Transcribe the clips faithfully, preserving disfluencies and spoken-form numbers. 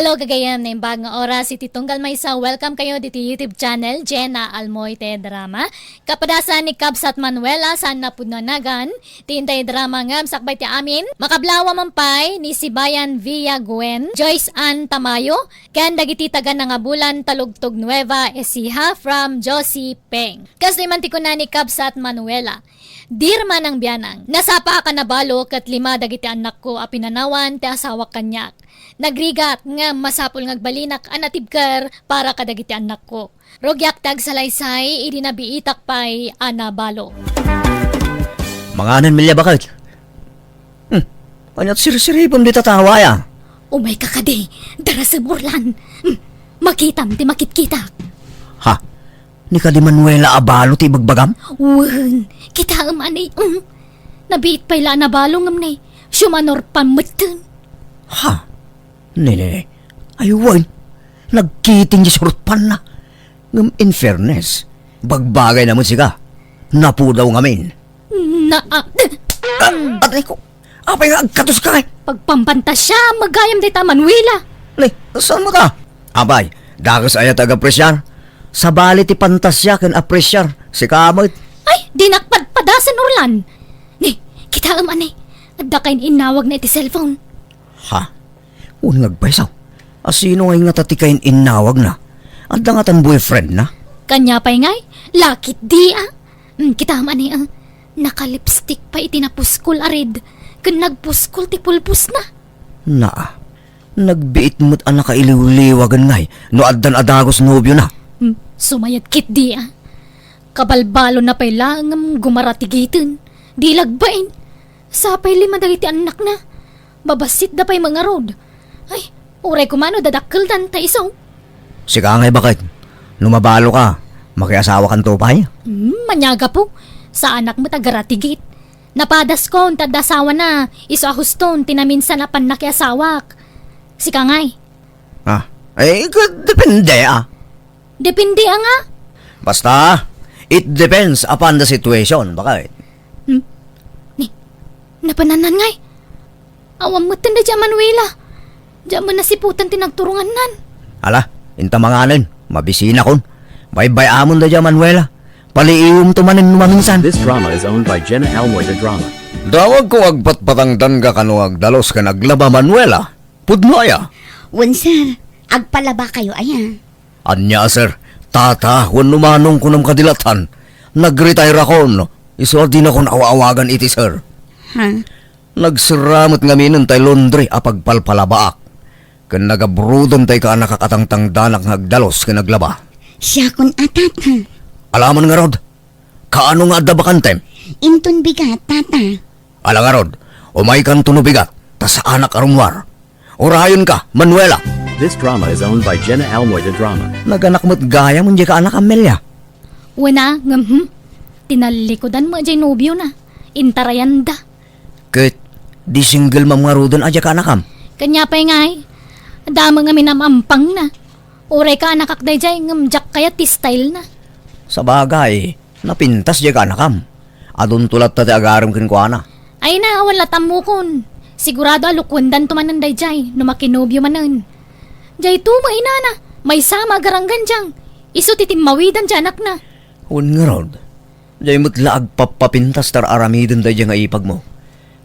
O gagayem, naimbag nga oras iti tunggal maysa, welcome kayo diti YouTube channel, Jenna Almoite Drama. Kapadasan ni Kabsat Manuela, saan napudno a nagan, ti intay drama ngem sakbay ti amin. Makablawa man pay ni Sibayan Villa Gwen, Joyce Ann Tamayo, ken dagiti taga Nangabulan, Talugtog, Nueva Ecija from Josie Peng. Kastoy man ti kuna ni Kabsat Manuela, Dear Manang Bianang, nasapa a nabalo ket lima dagiti annakko a pinanawan ti asawak kaniak. Nagrigat ngem masapul nga agbalinak a natibker para kadagiti annakko. Rugiak ti agsalaysay idi nabiitak pay a nabalo. Manganen, Melia, baket. Hmm, ania't sirsiripem dita tawa, aya? Umayka kadi, darasem, Orlan. Hmm, makitam ti makitkitak. Ha? Ni kadi Manuela a balo ti ibagbagam? Wen, kitaem, anay, hmm. Nabiit pay la a nabalo ngem ne, siumanor pammetten. Ha? Ne, ne, ne. Ay, wen. Nagkiting di surpanna. Ngem in fairness, bagbagayna met sika. Napudaw ngamin. Na, ah, Ah, atay ko. Apay nga agkatoska, eh? Pagpampantasia, magayam dayta Manuela. Ne, saan met ta? Apay, dakes aya ti agapresiar? Sabali ti pantasia ken apresiar, sika met. Ay, dinak padpadasen, Orlan. Ne, kitaem, anay. Adda kayo innawagna iti cellphone. Ha? Wen nga agpayso. A sino ngay ngata ti kain-innawagna? Adda ngatan boyfriendna? Kania pay ngay? Lakit di, ah. Mm, kitaem, anay, ah. Nakalipstick pay iti napuskol a red. Ken nagpuskol ti pulposna. Naa. Nagbiit met a nakailiwliwagen ngay no addan a dagus nobiona. Mm, sumayat ketdi, ah. Kabalbalona pay laeng ngem gumaratigiten. Di lagbain. Sapay lima dagiti annakna. Babassitda pay met ngarud. Ay, uray koma no dadakkeldan ta isu. Sika ngay, baket. No mabaloka, makiasawakanto pay? Hmm, maniagapo. Saanak met a garatigit. Napadaskon ta adda asawana, isu a huston ti naminsan a pannakiasawak. Sika ngay? Ah, eh, ket depende, ah. Depende a nga. Basta, it depends upon the situation, baket. Hmm? Ni, napanannan ngay? Awan metten daydiay a Manuela. Diak met nasiputan ti nagturongannan. Ala, inta manganen, mabisinakon. Baybay-amon daydiay a Manuela. Paliiwemto manen no maminsan. This drama is owned by Jenna Almoy the Drama. Dawagko agpatpatangdan nga kano agdalus ken aglaba, Manuela. Pudno aya? Wen, sir. Agpalabakayo aya? Ania, sir? Tata wenno manong kunam kadi lattan? Nagretire-akon. Isu a dinakon aw-awagan iti sir. Ha? Nagserra met ngaminen tay laundry a pagpalpalabaak. Ken nagabroden tay kaanakak a tangtangdanak nga agdalus ken aglaba. Siakon a, tata. Alaman ngarud. Kaano nga adda bakantem? Inton bigat, tata. Ala ngarud, umaykanto no bigat, ta saanak a rummuar. Urayonka, Manuela. This drama is owned by Jenna Almoy the Drama. Naganak met gayam diay kaanakam, Melia. Wen a, ngem, hmm, tinallikudan met diay nobiona. Intarayanda. Ket, di single mom ngaruden a diay kaanakam? Kania pay ngay, adda met ngamin am-ampangna. Uray kaanakak daydiay, ngem diak kayat ti stylena. Sabagay, napintas diay kaanakam. Adunto latta ti agarem kenkuana. Ay na, awan latta ammokon. Sigurado a lukuendanto manen daydiay, no makinobio manen. Daytoy met inana, maysa met a garanggan diay. Isu ti timmawidan diay anakna. Wen ngarud, diay met la agpappapintas ta ar-aramiden daydiay nga ipagmo.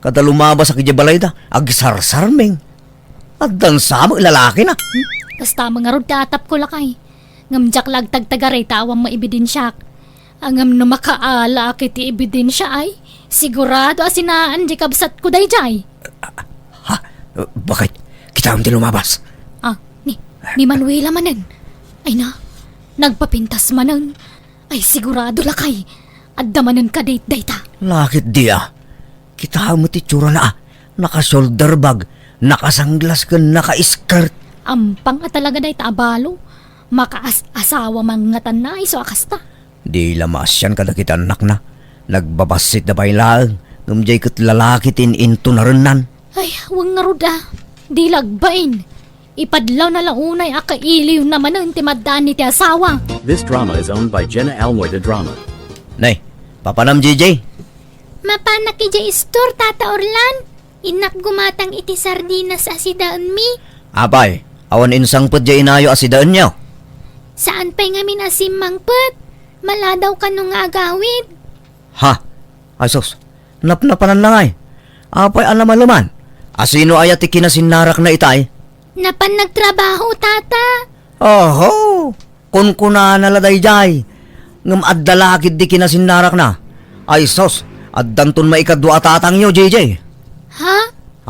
Kada lumabasak idiay balayda, agsarsarming. Addan sa met lalakina. Hmm? Kasta met ngarud ti atapko, lakay. Ngem diak la agtagtagaray ta awan met ebidensiak. Ngem no makaalaak iti ebidensia ay, sigurado a sinaan diay kabsatko daydiay. Ha? Baket, kitaem ti lumabas. Ah, ni, ni Manuela manen. Ay na, nagpapintas manen. Ay, sigurado, lakay. Adda manen kadate dayta. Lakit dia. Kitaem ti itsurana, ah. Naka-shoulder bag, naka-sunglass ken naka-skirt. Ampang a talaga dayta a balo. Makaas-asawa man ngatanna isu a kasta. Di la maasian kadagiti annakna. Nagbabassitda pay laeng, ngem diay ket lalaki ti in-intunarennan. Ay, wen ngarud a. Di la agbain. Ipadlawna la unay a kailiwna manen ti maddaan iti asawa. This drama is owned by Jenna Almoy the Drama. Nay, papanam, J J? Mapanak idiay store, Tata Orlan. Innak gumatang iti sardinas a sidaenmi. Apay, Awan insangpet diay inayo a sidaenyo? Saan pay ngamin a simmangpet? Maladaw kano nga agawid? Ha? Ay sus, napnapanan na ngay. Apay a namaleman? Asino aya ti kinasinnarakna itay? Napan nagtrabaho, tata. Oho, kunkunana la daydiay. Ngem adda la ketdi kinasinnarakna. Ay sus, addanton maikadua a tatangyo, J J. Ha?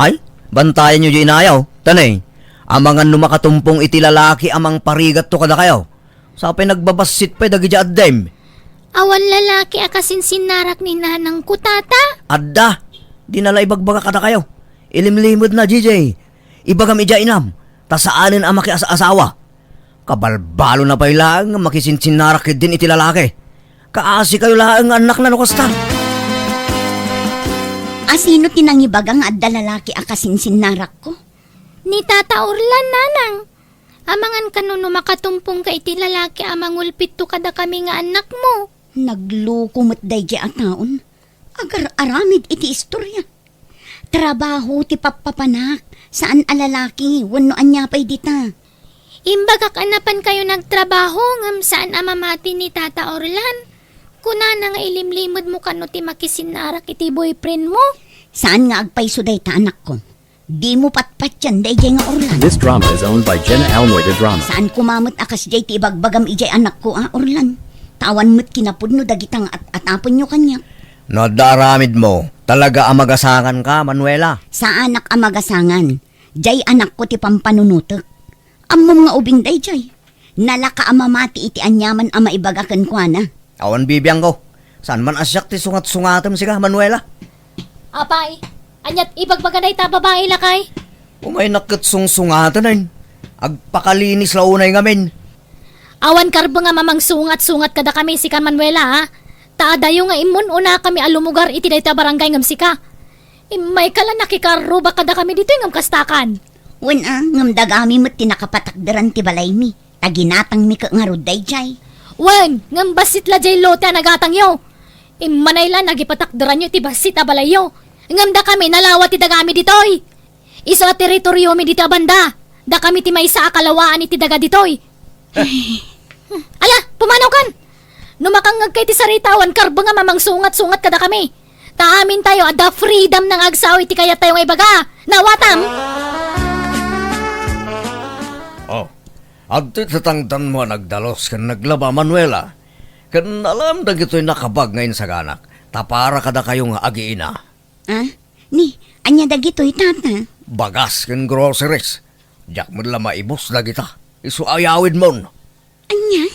Ay, bantayanyo diay inayo. Tanay, amangan no makatumpong iti lalaki a mangparigatto kadakayo. Sapay nagbabassit pay dagidiay addem. Awan lalaki a kasinsinnarak ni nanangko, tata? Adda. Dina la ibagbaga kadakayo. Ilimlimedna, J J. Ibagam idiay inam, ta saanen a makias-asawa. Kabalbalona pay laeng nga makisinsinnarak ketdin iti lalaki. Kaasikayo laeng nga annakna no kasta. Asino ti nangibaga nga adda lalaki a kasinsinnarakko? Ni Tata Orlan, nanang. Amangan kano no makatumpongka iti lalaki a mangulpitto kadakami nga annakmo. Nagluko met daydiay a taon. Agar-aramid iti istorya. Trabaho ti pappapanak, saan a lalaki, wenno ania pay dita. Imbagak a napankayo nagtrabaho ngem saan a mamati ni Tata Orlan. Kunana nga ilimlimedmo kano ti makisinnarak iti boyfriendmo. Saan nga agpayso dayta, anakko. Dimo patpatian daydiay nga Orlan. This drama is owned by Jenna Almoy de Drama. Saan koma met a kasdiay ti ibagbagam idiay anakko a, Orlan. Ta awan met kinapudno dagita nga at-atapenyo kaniak. No adda aramidmo, talaga a magasanganka, Manuela. Saanak a magasangan. Diay anakko ti pampanunotek. Ammom nga ubing daydiay. Nalaka a mamati iti aniaman a maibaga kenkuana. Awan bibiangko. Saan man a siak ti sungat-sungatem sika, Manuela? Apay, aniat ibagbaga dayta a babai, lakay? Umaynak ket sungsungaten, ay. Agpakalinis la unay ngamin. Awan karbeng a mamangsungat-sungat kadakami sika, Manuela, ha? Ta adayo nga immun-unakami a lumugar iti dayta a barangay ngem sika. Immayka la nakikarrubak kadakami ditoy ngem kastakan. Wen a, ngem dagami met ti nakapatakderan ti balaymi. Ta ginatangmi ket ngarud daydiay. Wen, ngem bassit la diay lote a nagatangyo. Immanay la nagipatakderanyo iti bassit a balayyo. Ngem dakami nalawa ti dagami ditoy. Isu a teritoriomi ditoy a banda. Dakami ti maysa a kalawaan iti daga ditoy. Ala, pumanawkan! No makangngegka iti sarita, awan karbeng a mamangsungat-sungat kadakami. Ta amintayo adda freedom nga agsao iti kayattayo nga ibaga. Nawatam? Oh, adtoy tatangtanmo a nagdalus ken naglaba, Manuela. Ken alam dagitoy nakabag nga insaganak, ta para kadakayo nga agiina. Ah? Ni, ania dagitoy, tata? Bagas ken groceries. Diak met la maibus dagita. Isu a yawidmon. Ania?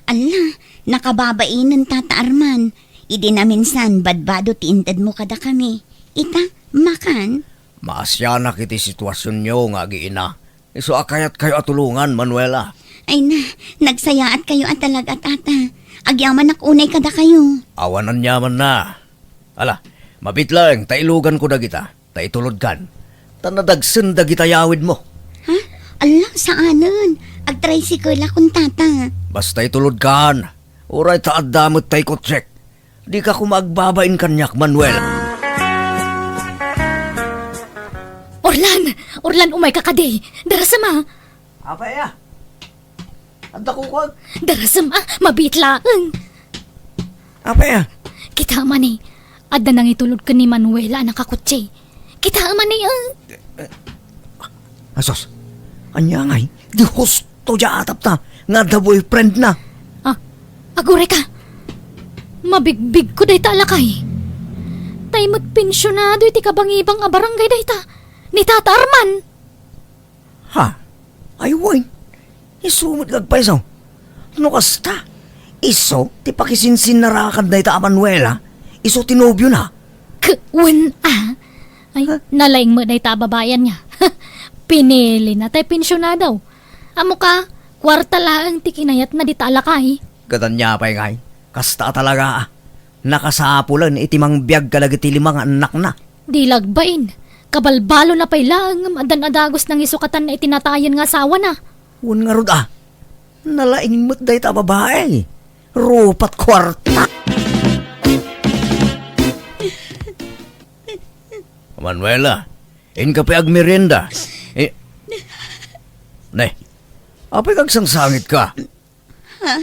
Alla, nakababainen, Tata Arman. Idi naminsan, badbado ti intedmo kadakami. Ita, makan? Maasianak iti situasionyo nga agiina. Isu a kayatkayo a tulongan, Manuela. Ay na, nagsayaatkayo a talaga, Tata. Agyamanak unay kadakayo. Awan aniamanna. Ala, mabiit laeng ta iluganko dagita. Ta itulodkan, ta nadagsen dagita yawidmo. Ha? Alla, saanen. Agtricycle-akon, tata. Basta itulodkan, uray ta adda met tay kotsek. Dika koma agbabain kaniak, Manuela. Orlan! Orlan, umayka kadi! Darasem a! Apay a? Adda kukuag. Darasem a, mabiit laeng. Apay a? Kita man eh, adda nangitulod ken ni Manuela a nakakotse. Kita man eh, ah. Asos, ania ngay? Di husto diay atapta nga adda boyfriend na. Ah, aguray ka. Mabigbigko dayta a lakay. Tay met pensionado iti kabangibang a barangay dayta. Ni Tata Arman. Ha? Ay, wen. Isu met nga agpayso. No kasta, isu ti pakisinsinnarakan dayta a Manuela, isu ti nobiona. K-, wen a. Ay, ha? Nalaing met dayta a babayan niya. Pinili na tay pensionado. Amo ka, kuarta laeng ti kinayatna dita a lakay. Ket ania pay ngay? Kasta a talaga, a. Nakasapulen iti mangbiag kadagiti lima nga annakna. Di lagbain, kabalbalona pay laeng ngem addan a dagus nangisukatan iti natayen nga asawana. Wen ngarud a, nalaing met dayta a babai. Rupat kuarta. Manuela, inka pay agmerienda. Eh, Ne, apay agsangsangit ka? Ha?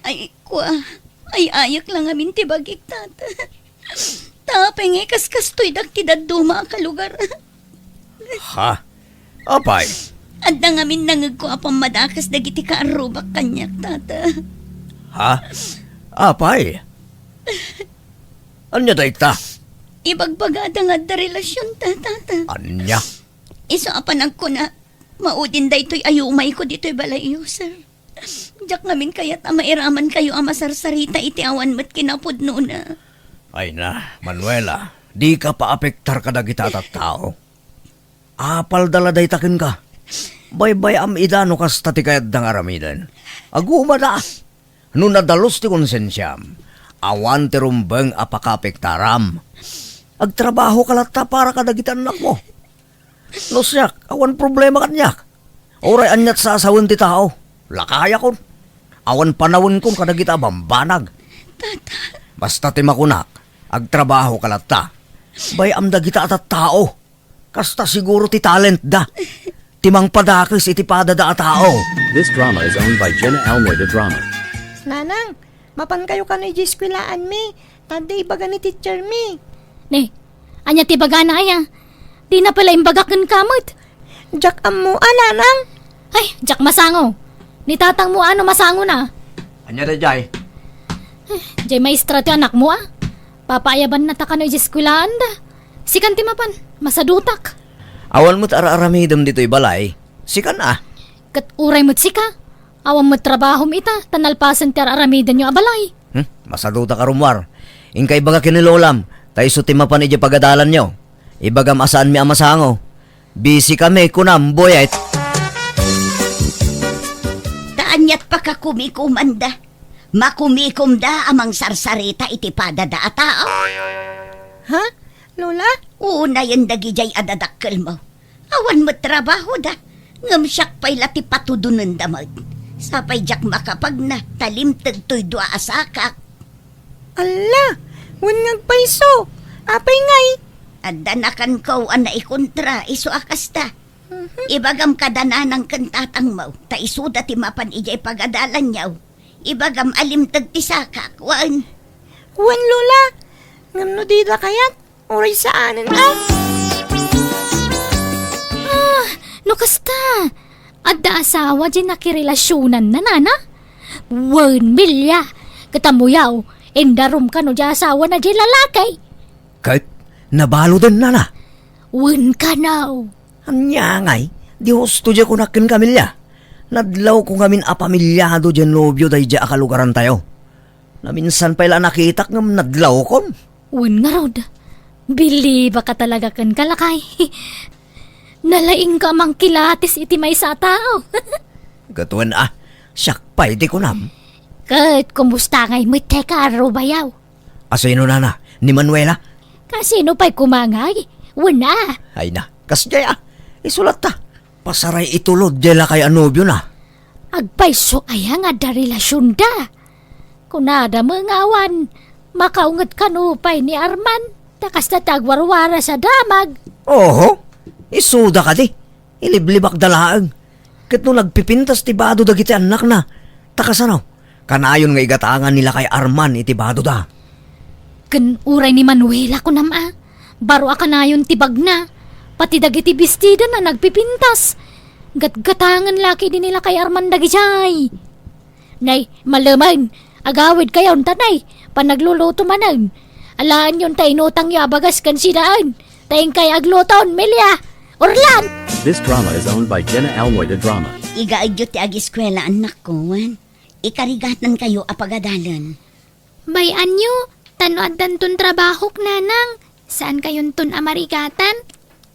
Ay, kua, ay-ayek la ngamin ti bagik, Tata. Ta apay nga ikaskastoy dagiti dadduma a kalugar? Ha? Apay? Adda ngamin nangegko a pammadakes dagiti kaarrubak kaniak, Tata. Ha? Apay? Ania dayta? Ibagbagada nga adda relasionta, Tata. Ania? Isu a panagkuna, maudin daytoy a yumayko ditoy balayyo, sir. Diak ngamin kayat a mairamankayo a masarsarita iti awan met kinapudnona. Ay na, Manuela, dika paapektar kadagita a tattao. Apalda la dayta kenka. Baybay-am ida no kasta ti kayatda nga aramiden. Agumada! No nadalus ti konsensiam, awan ti rumbeng a pakaapektaram. Agtrabahoka latta para kadagiti annakmo. No siak, awan problema kaniak. Uray aniat sasawen ti tao, lakayakon. Awan panawenkon kadagita a bambanag. Tata. Basta ti makunak, agtrabahoka latta. Bay-am dagita a tattao. Kasta siguro ti talentda. Ti mangpadakes iti padada a tao. This drama is owned by Jenna Almoy de Drama. Nanang, mapankayo kano idiay eskuelaanmi. Ta adda ibaga ni teachermi. Ne, ania ti ibagana aya? Dina pay la imbaga kenka met. Diak ammo a, Nanang. Ay, diak masango. Ni tatangmo a no masangona. Ania daydiay? Eh, diay maestra ti anakmo a. Papaayabannata kano idiay eskuelaanda. Sikan ti mapan, masadutak. Awan met ar-aramidem ditoy balay. Sikan a. Ket uray met sika, awan met trabahom ita, ta nalpasen ti ar-aramidenyo a balay. Hmm, masadutak a rummuar. Inka ibaga ken ni lolam, ta isu ti mapan idiay pagadalanyo. Ibagam a saanmi a masango. Busy kami, kunam, Boyet. Ta aniat pakakumikomanda? Makumikomda a mangsarsarita iti padada a tao. Ha? Lola? Unayen dagidiay a dadakkelmo. Awan met trabahoda, ngem siak pay la ti patudonenda met. Sapay diak makapagna, ta limteg toy dua a sakak. Alla, wen nga agpayso. Apay ngay? Adda nakanko a naikontra, isu a kasta. Mhm. Ibagam kada nanang ken tatangmo, ta isuda ti mapan idiay pagadalanyo. Ibagam a limteg ti sakak, wen. Wen, Lola. Ngem no dida kayat, uray saanen a. Ah, no kasta, adda asawa diay nakirelasionanna, nana? Wen, Melia, ket ammoyo, indarum kano diay asawana diay lalaki. Ket nabaloden, nana? Wen kano. Ania ngay, di husto diay kunak kenka, Melia. Nadlawko ngamin a pamiliado diay nobio daydiay a kalugarantayo. Naminsan pay la a nakitak ngem nadlawkon. Wen ngarud, bilibaka talaga kenka, lakay. Nalaingka a mangkilatis iti maysa a tao. Ket wen a, siak pay ti kunam. Ket kumusta ngay met ti kaarrubayo? Asino, nana? Ni Manuela? Kasino pay koma ngay? Wen a. Ay na, kasdiay a. Isu latta. Pasaray itulod diay lakay a nobiona. Agpayso aya nga adda relasionda? Kunada met nga awan makaunget kano pay ni Arman, ta kasta ti agwarwaras a damag. Oho, isuda kadi. Iliblibakda laeng. Ket no nagpipintas ti bado dagiti annakna, ta kasano? Kanayon nga igatangan ni lakay Arman iti badoda. Ken uray ni Manuela, kunam a, baro a kanayon ti bagna, pati dagiti bestidana nagpipintas. Gatgatangen la ketdi ni lakay Arman dagidiay. Nay, malemen, agawidkayon ta nay, panagluluto manen. Alaenyon ta inutangyo a bagas ken sidaen. Ta inkay agluton, Melia! Orlan! This drama is owned by Jenna Almoy de Drama. Igaedyo ti agiskuela, annakko, wen? Ikarigatankayo a pagadalen. Bay-anyo, ta no addanton trabahok, nanang, saankayonton a marigatan?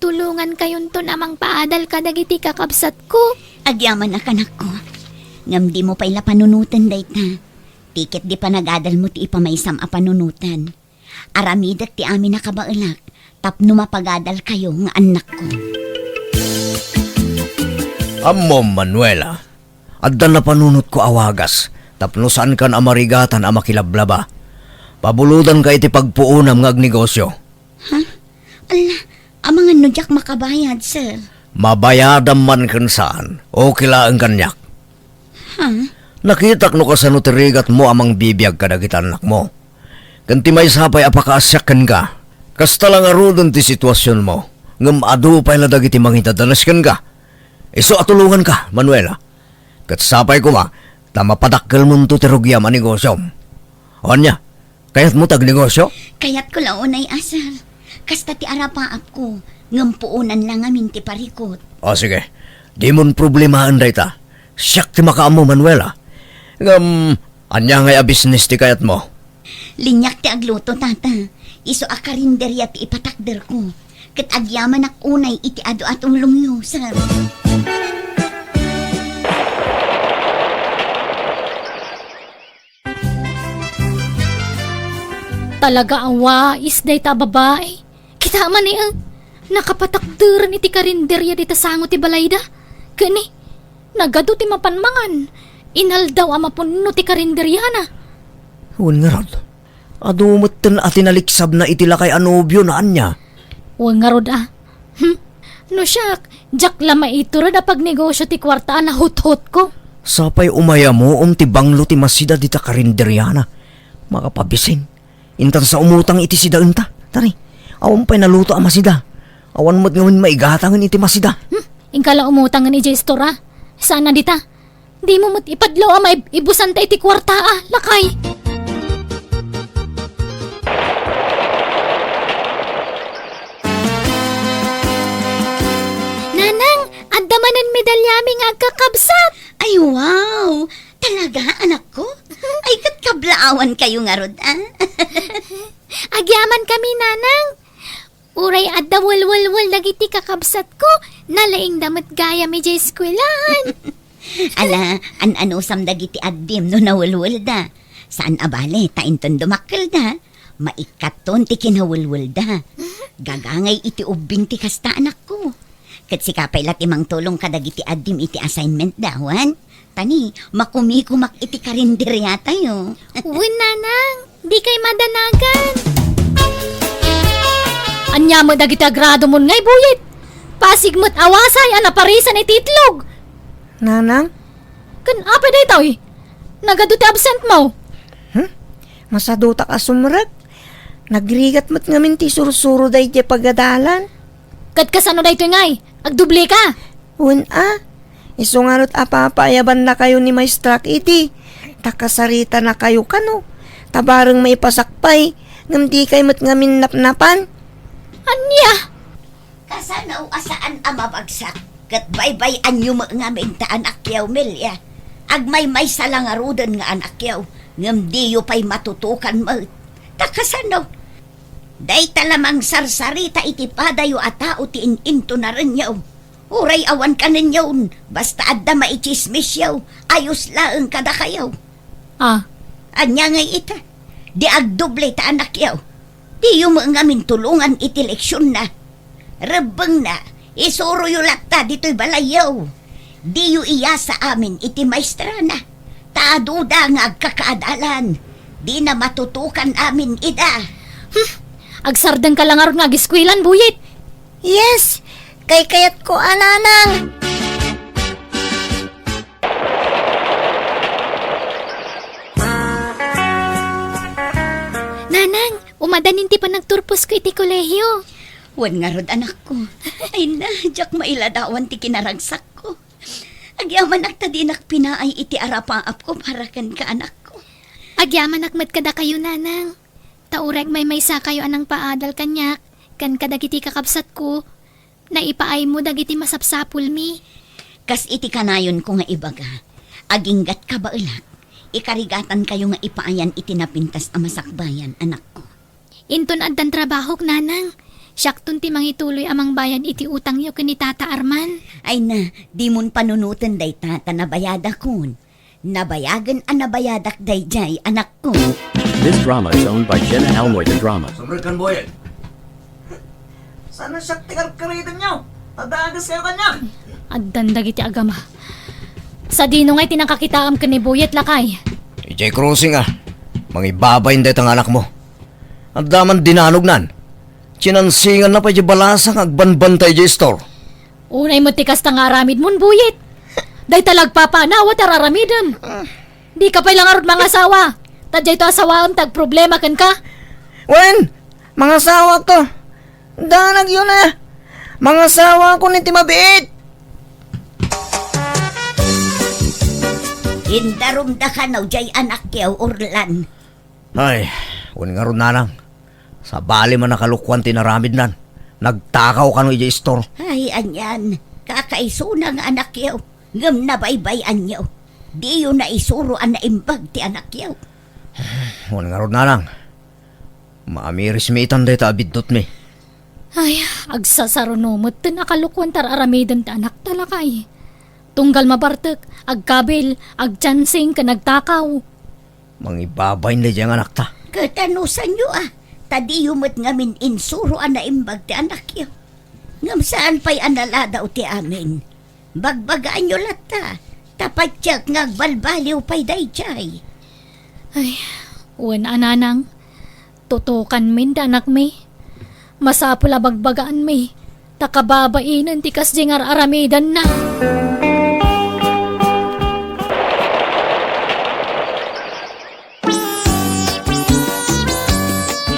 Tulongankayonton a mangpaadal kadagiti kakabsatko. Agyaman a kanakko. Ngem dimo pay la panunoten dayta. Ti ket di panagadalmo ti ipamaysam a panunoten. Aramidek ti amin a kabaelak tapno mapagadalkayo nga annakko. Ammom, Manuela, adda napanunotko a wagas tapno saankan a marigatan a makilablaba. Pabulodanka iti pagpuonam nga agnegosio. Ha? Ala, amangan no diak makabayad, sir. Mabayadam man ken saan, okay laeng kaniak. Ha? Nakitak no kasano ti rigatmo a mangbibiag kadagiti annakmo. Ken ti maysa pay a pakaasiak kenka, kasta la ngaruden ti situasionmo, ngem adu pay la dagiti mangidadanes kenka. Isu a tulonganka, Manuela. Ket sapay koma ta mapadakkelmonto ti rugiam a negosiom. O ania, kayatmo ti agnegosio? Kayatko la unay a, sir. Kasta ti arapaapko, ngem puonan la ngamin ti parikut. O, sige. Dimon problemaen dayta. Siak ti makaammo, Manuela. Ngem, ania ngay a business ti kayatmo? Liniak ti agluto, tata. Isu a karinderia ti ipatakderko. Ket agyamanak unay iti adu a tulongyo, sir. Talaga a wais dayta a babai. Kita man, eh, nakapatakderen iti karinderia dita sango ti balayda. Ken ni, nagadu ti mapan mangan. Inaldaw a mapunno ti karinderiana. Wen ngarud, adu metten a tinaliksabna iti lakay a nobiona, ania? Wen ngarud a. Hmm. No siak, diak la maitured a pagnegosio ti kuarta a nahuthotko. Sapay umayamoom ti banglo ti masida dita karinderiana. Makapabisin. Intan sa umutang iti sidaenta. Tari, awan pay naluto a masida. Awan met ngamin maigatangen iti masida. Hmm, inka la umutangen idiay istor a. Saan a dita? Dimo met ipadlaw a maib-, ibusanta iti kuarta a, lakay. Nanang, adda manen medalyami nga agkakabsat. Ay, wow! Talaga, anakko? Ay, ket kablaawankayo ngarud, a? Agyamankami, Nanang. Uray adda welwelwel dagiti kakabsatko, nalaingda met gayam idiay eskuelaan. Ala, an-anusam dagiti addim no nawelwelda. Saan a bale, ta inton dumakkelda, maikkatton ti kinawelwelda. Gagangay iti ubbing ti kasta, anakko. Ket sika pay la ti mangtulong kadagiti addim iti assignmentda, wen? Ta ni, makumikumak iti karinderiatayo. Wen, Nanang, dikay madanagan. Ania met dagiti agradomon ngay, Buyit? Pasig met a wasay a naparisan iti itlog. Nanang? Ken apay daytoy? Nagadu ti absentmo? Hmm? Masadutak a sumrek. Nagrigat met ngamin ti sursuro daydiay pagadalan. Ket kasano daytoy ngay? Agdobleka? Wen a, isu ngarud a papaayabannakayo ni Maestrak idi, ta kasaritanakayo kano, ta bareng maipasak pay, ngem dikay met ngamin napnapan. Ania? Kasano a saan a mabagsak, ket baybay-anyo met ngamin ta anakyaw, Melia. Agmaymaysa la ngaruden nga anakyaw, ngem diyo pay matutukan met. Ta kasano? Dayta la mangsarsarita iti padayo a tao ti in-intonarenyo. Uray awan kanenyo, basta adda maitsismisyo, ayos laeng kadakayo. Ah. Ania ngay ita? Di agdoble ta anakyo. Diyo met ngamin tulongan iti leksionna. Rebbengna, isuroyo latta ditoy balayyo. Diyo iyasa amin iti maestrana. Ta aduda nga agkakaadalan. Dina matutukan amin ida. Hmm. Agsardengka la ngarud nga agiskuelan, Buyit. Yes! Kaykayatko a, Nanang! Nanang, umadanin ti panagturposko iti kolehio. Wen ngarud, anakko. Ay na, diak mailadawan ti kinaragsakko. Agyamanak ta dinak pinaay iti arapaapko para kenka, anakko. Agyamanak met kadakayo, Nanang. Ta uray agmaymaysakayo a nangpaadal kaniak ken kadagiti kakabsatko, naipaaymo dagiti masapsapulmi. Kas iti kanayonko nga ibaga, aginggat kabaelak, ikarigatankayo nga ipaayan iti napintas a masakbayan, anakko. Inton addan trabahok, Nanang, siakton ti mangituloy a mangbayad iti utangyo ken ni Tata Arman. Ay na, dimon panunoten dayta ta nabayadakon. Nabayagen a nabayadak daydiay, anakko. This drama is owned by Jenna Almoy, the drama. Sumrek kan Boyet. Sana siya ti karkaritan niyo. Tadagas kayo kanya. Addan dagiti agama. Sadino ngay ti nakakitaam ken ni Boyet, lakay? Idiay crossing a. Mangibabain dayta nga anakmo. Adda man dinanognan. Kinansinganna pay di balasa nga agbanbantay di istor. Unay met ti kasta nga aramidmon, Buyit. Dayta la agpapanaw ti ar-aramidem. Dika pay la ngarud mangasawa. Ta daytoy a sawaem ti agproblema kenka. Wen, mangasawak. Danagyo na. Mangasawakon iti mabiit. Indarumda kano jay anakyo, Orlan. Ay, wen ngarud, nanang. Sabali man a kalokuan ti inaramidnan. Nagtakaw kano idiay istor. Ay, anian, kakaisuna nga anakyo. Ngem nabaybay-anyo. Diyo naisuro a naimbag ti anakyo. Wen ngarud, nanang. Maamirismi itan dayta a biddutmi. Ay, agsasaruno metten a kalokuan ti ar-aramiden ti anakta, lakay. Tunggal mabartek, agkabil, agchancing, ken agtakaw. Mangibabain daydiay nga anakta. Ket anusanyo a, ta diyo met ngamin insuro a naimbag ti anakyo. Ngem saan pay a naladaw ti amin. Bagbagaanyo latta, ta patiek nga agbalbaliw pay daydiay. Ay, wen a, nanang, tutukanmin ti anakmi. Masapul a bagbagaanmi, ta kababainen ti kasdiay nga ar-aramidenna.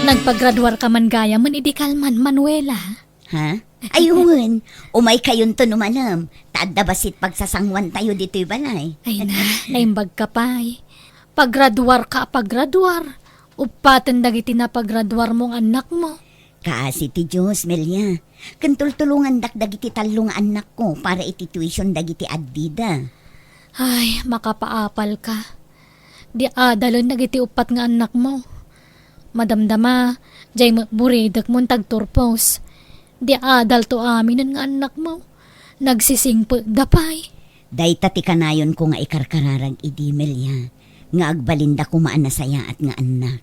Nagpagraduarka man gayamen idi kalman, Manuela? Ha? Ay, wen. Umaykayonto no malem. Ta adda bassit pagsasanguantayo ditoy balay. Ay na, naimbagka pay. Pagraduarka a pagraduar. Uppaten dagiti napagraduarmo nga annakmo. Kaasi ti Dios, Melia. Ken tultulongandak dagiti tallo nga annakko para iti tuition dagiti addida. Ay, makapaapalka. Di adalen dagiti uppat nga annakmo. Madamdama, jay met buridekmon ti agturpos. Di adalto aminen nga annakmo. Nagsisingpetda pay. Dayta ti kanayonko nga ikarkararag idi, Melia, nga agbalinda koma a nasayaat nga annak.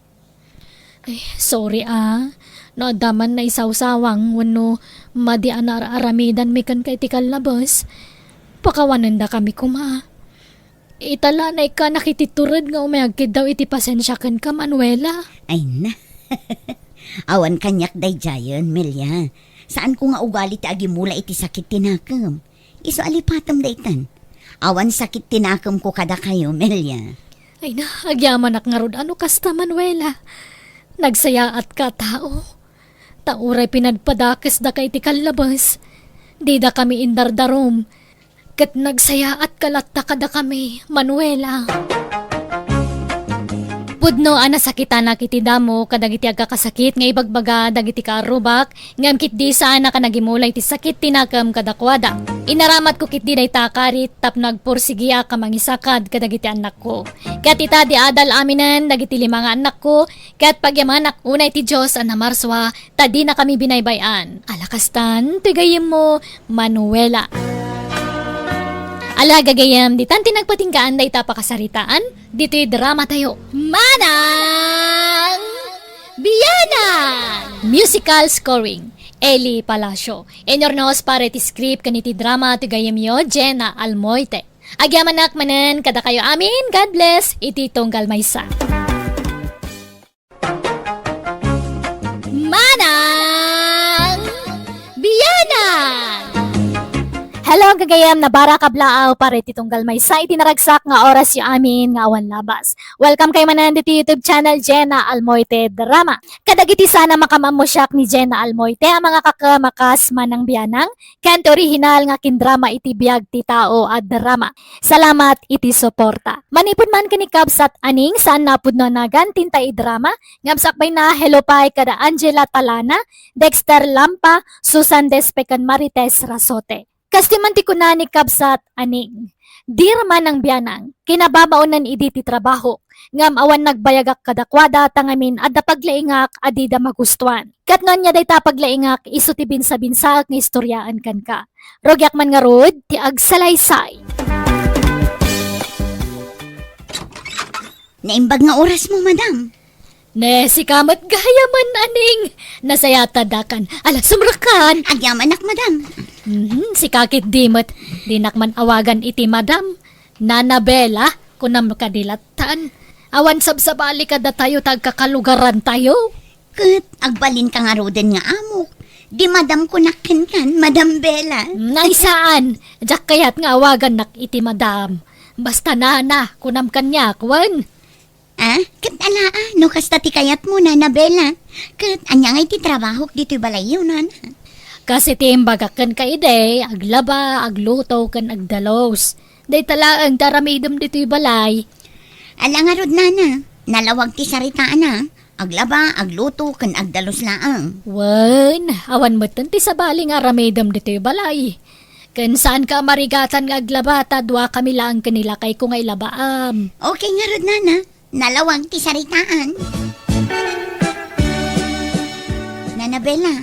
Ay, sorry a. No adda man naisawsawang wenno madi a naar-aramidanmi kenka iti kallabes, pakawanendakami koma. Ita la, naikkanak iti tured nga umay agkiddaw iti pasensia kenka, Manuela. Ay na. Awan kaniak daydiayen, Melia. Saanko nga ugali ti agimula iti sakit ti nakem. Isu a lipatem daytan. Awan sakit ti nakemko kadakayo, Melia. Ay na, agyamanak ngarud a no kasta, Manuela. Nagsayaatka a tao. Ta uray pinagpadakesdaka iti kallabes, didakami indardarum. Ket nagsayaatka latta kadakami, Manuela. Pudno a nasakitanak iti damo kadagiti agkakasakit nga ibagbaga dagiti kaarrubak, ngem ketdi saanak a nagimula iti sakit ti nakem kadakuada. Inaramatko ketdi dayta a karit tapno agpursigiak a mangisakad kadagiti annakko. Ket ita, di adal aminen dagiti lima nga annakko, ket pagyamanak unay ti Dios a namarsua, ta dinakami binaybay-an. Ala kastan, ti gayyemmo, Manuela. Ala, gagayyem, ditan ti nagpatinggaan dayta a pakasaritaan, ditoy dramatayo. Manang Bianang! Musical scoring, Eli Palacio. Inyurnos para iti script ken iti drama ti gayyemyo, Jenna Almoite. Agyamanak manen kadakayo amin, God bless, iti tunggal maysa. Manang Bianang! Hello, gagayyem, nabarak a blaaw para iti tunggal maysa iti naragsak nga orasyo amin nga awan labas. Welcome kay manen ditoy YouTube channel, Jenna Almoite Drama. Kadagiti saan a makaammo siak ni Jenna Almoite a mangakakem a kas Manang Bianang, ken ti orihinal nga kindrama iti biag ti tao a drama. Salamat iti suporta. Manipud man ken ni Kabsat Aning, saan a pudno a nagan ti inta idrama, ngem sakbayna, hello pay kada Angela Talana, Dexter Lampa, Susan Despe ken Marites Rasote. Kastoy man ti kuna ni Kabsat Aning, "Dear Manang Bianang, kinababaonen idi ti trabaho, ngem awan nagbayagak kadakuada ta ngamin adda paglaingak a dida magustuan. Ket no ania dayta a paglaingak, isu ti binsabinsaek nga istoriaen kenka. Rugiak man ngarud ti agsalaysay." Naimbag nga orasmo, madam. Ne, sika met gayamen, Aning. Nasayaat a dakan. Ala, sumrekkan. Agyamanak, madam. Mhm, sika ketdi met. Dinak man awagan iti madam. Nana Bella, kunam kadi lattan. Awan sabsabali kadatayo ta agkakalugarantayo. Ket agbalinka ngaruden nga amok. Di madam kunak kenkan, Madam Bella. Nay saan, diak kayat nga awagannak iti madam. Basta nana, kunam kaniak, wen. Ah, ket ala, ah, no kasta ti kayatmo, Nana Bella. Ket ania ngay ti trabahok ditoy balayyo, Nana? Kas iti imbagak kenka idi, aglaba, agluto, ken agdalus. Dayta laeng ti aramidem ditoy balay. Ala ngarud, Nana, nalawag ti saritaan, ah. Aglaba, agluto, ken agdalus laeng. Wen, awan metten ti sabali nga aramidem ditoy balay. Ken saanka a marigatan nga aglaba ta duakami laeng ken ni lakayko nga ilabaam. Okay ngarud, Nana. Nalawag ti saritaan. Nana Bella,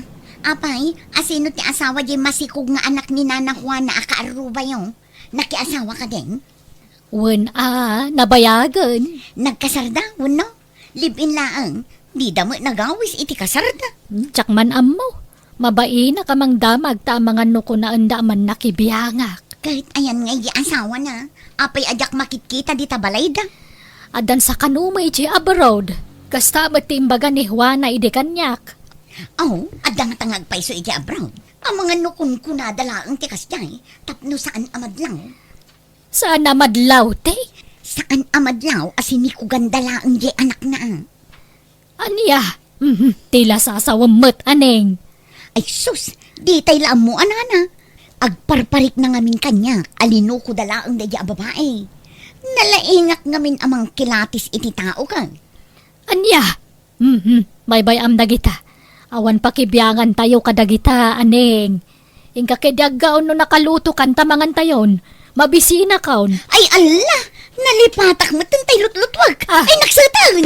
apay, asino ti asawa diay masikog nga anak ni Nana Juana a kaarrubayo? Nakiasawa kadin? Wen a, nabayagen. Nagkasarda, wenno? Live-in laeng. Dida met nagawis iti kasarda. Hmm, diak man ammo. Mabainak a mangdamag ta amangan no kunaenda a mannakibiangak. Ket ayan nga idi asawana? Apay a diak makitkita dita balayda? Addan sakano met iti abroad. Kasta met ti imbaga ni Juana idi kaniak. Aw, adda ngata nga agpayso iti abroad. Amangan no kunkunada laeng ti kasdiay, tapno saan a madlaw. Saan a madlaw, ti? Saan a madlaw a sinikoganda laeng diay anakna. Ania? Mhm, ti lasasawem met, Aneng. Ay sus, ditay la ammo a nana. Agparparikna ngamin kaniak a linukoda laeng daydiay a babai. Nalaingak ngamin a mangkilatis iti tao ken. Ania? Mhm, baybay-am dagita. Awan pakibiangantayo kadagita, Aneng. Inka ketdi aggaon no nakalutokan ta mangantayon. Mabisinakon. Ay, alla! Nalipatak met tay lutlutuak. Ah. Ay, nakseten!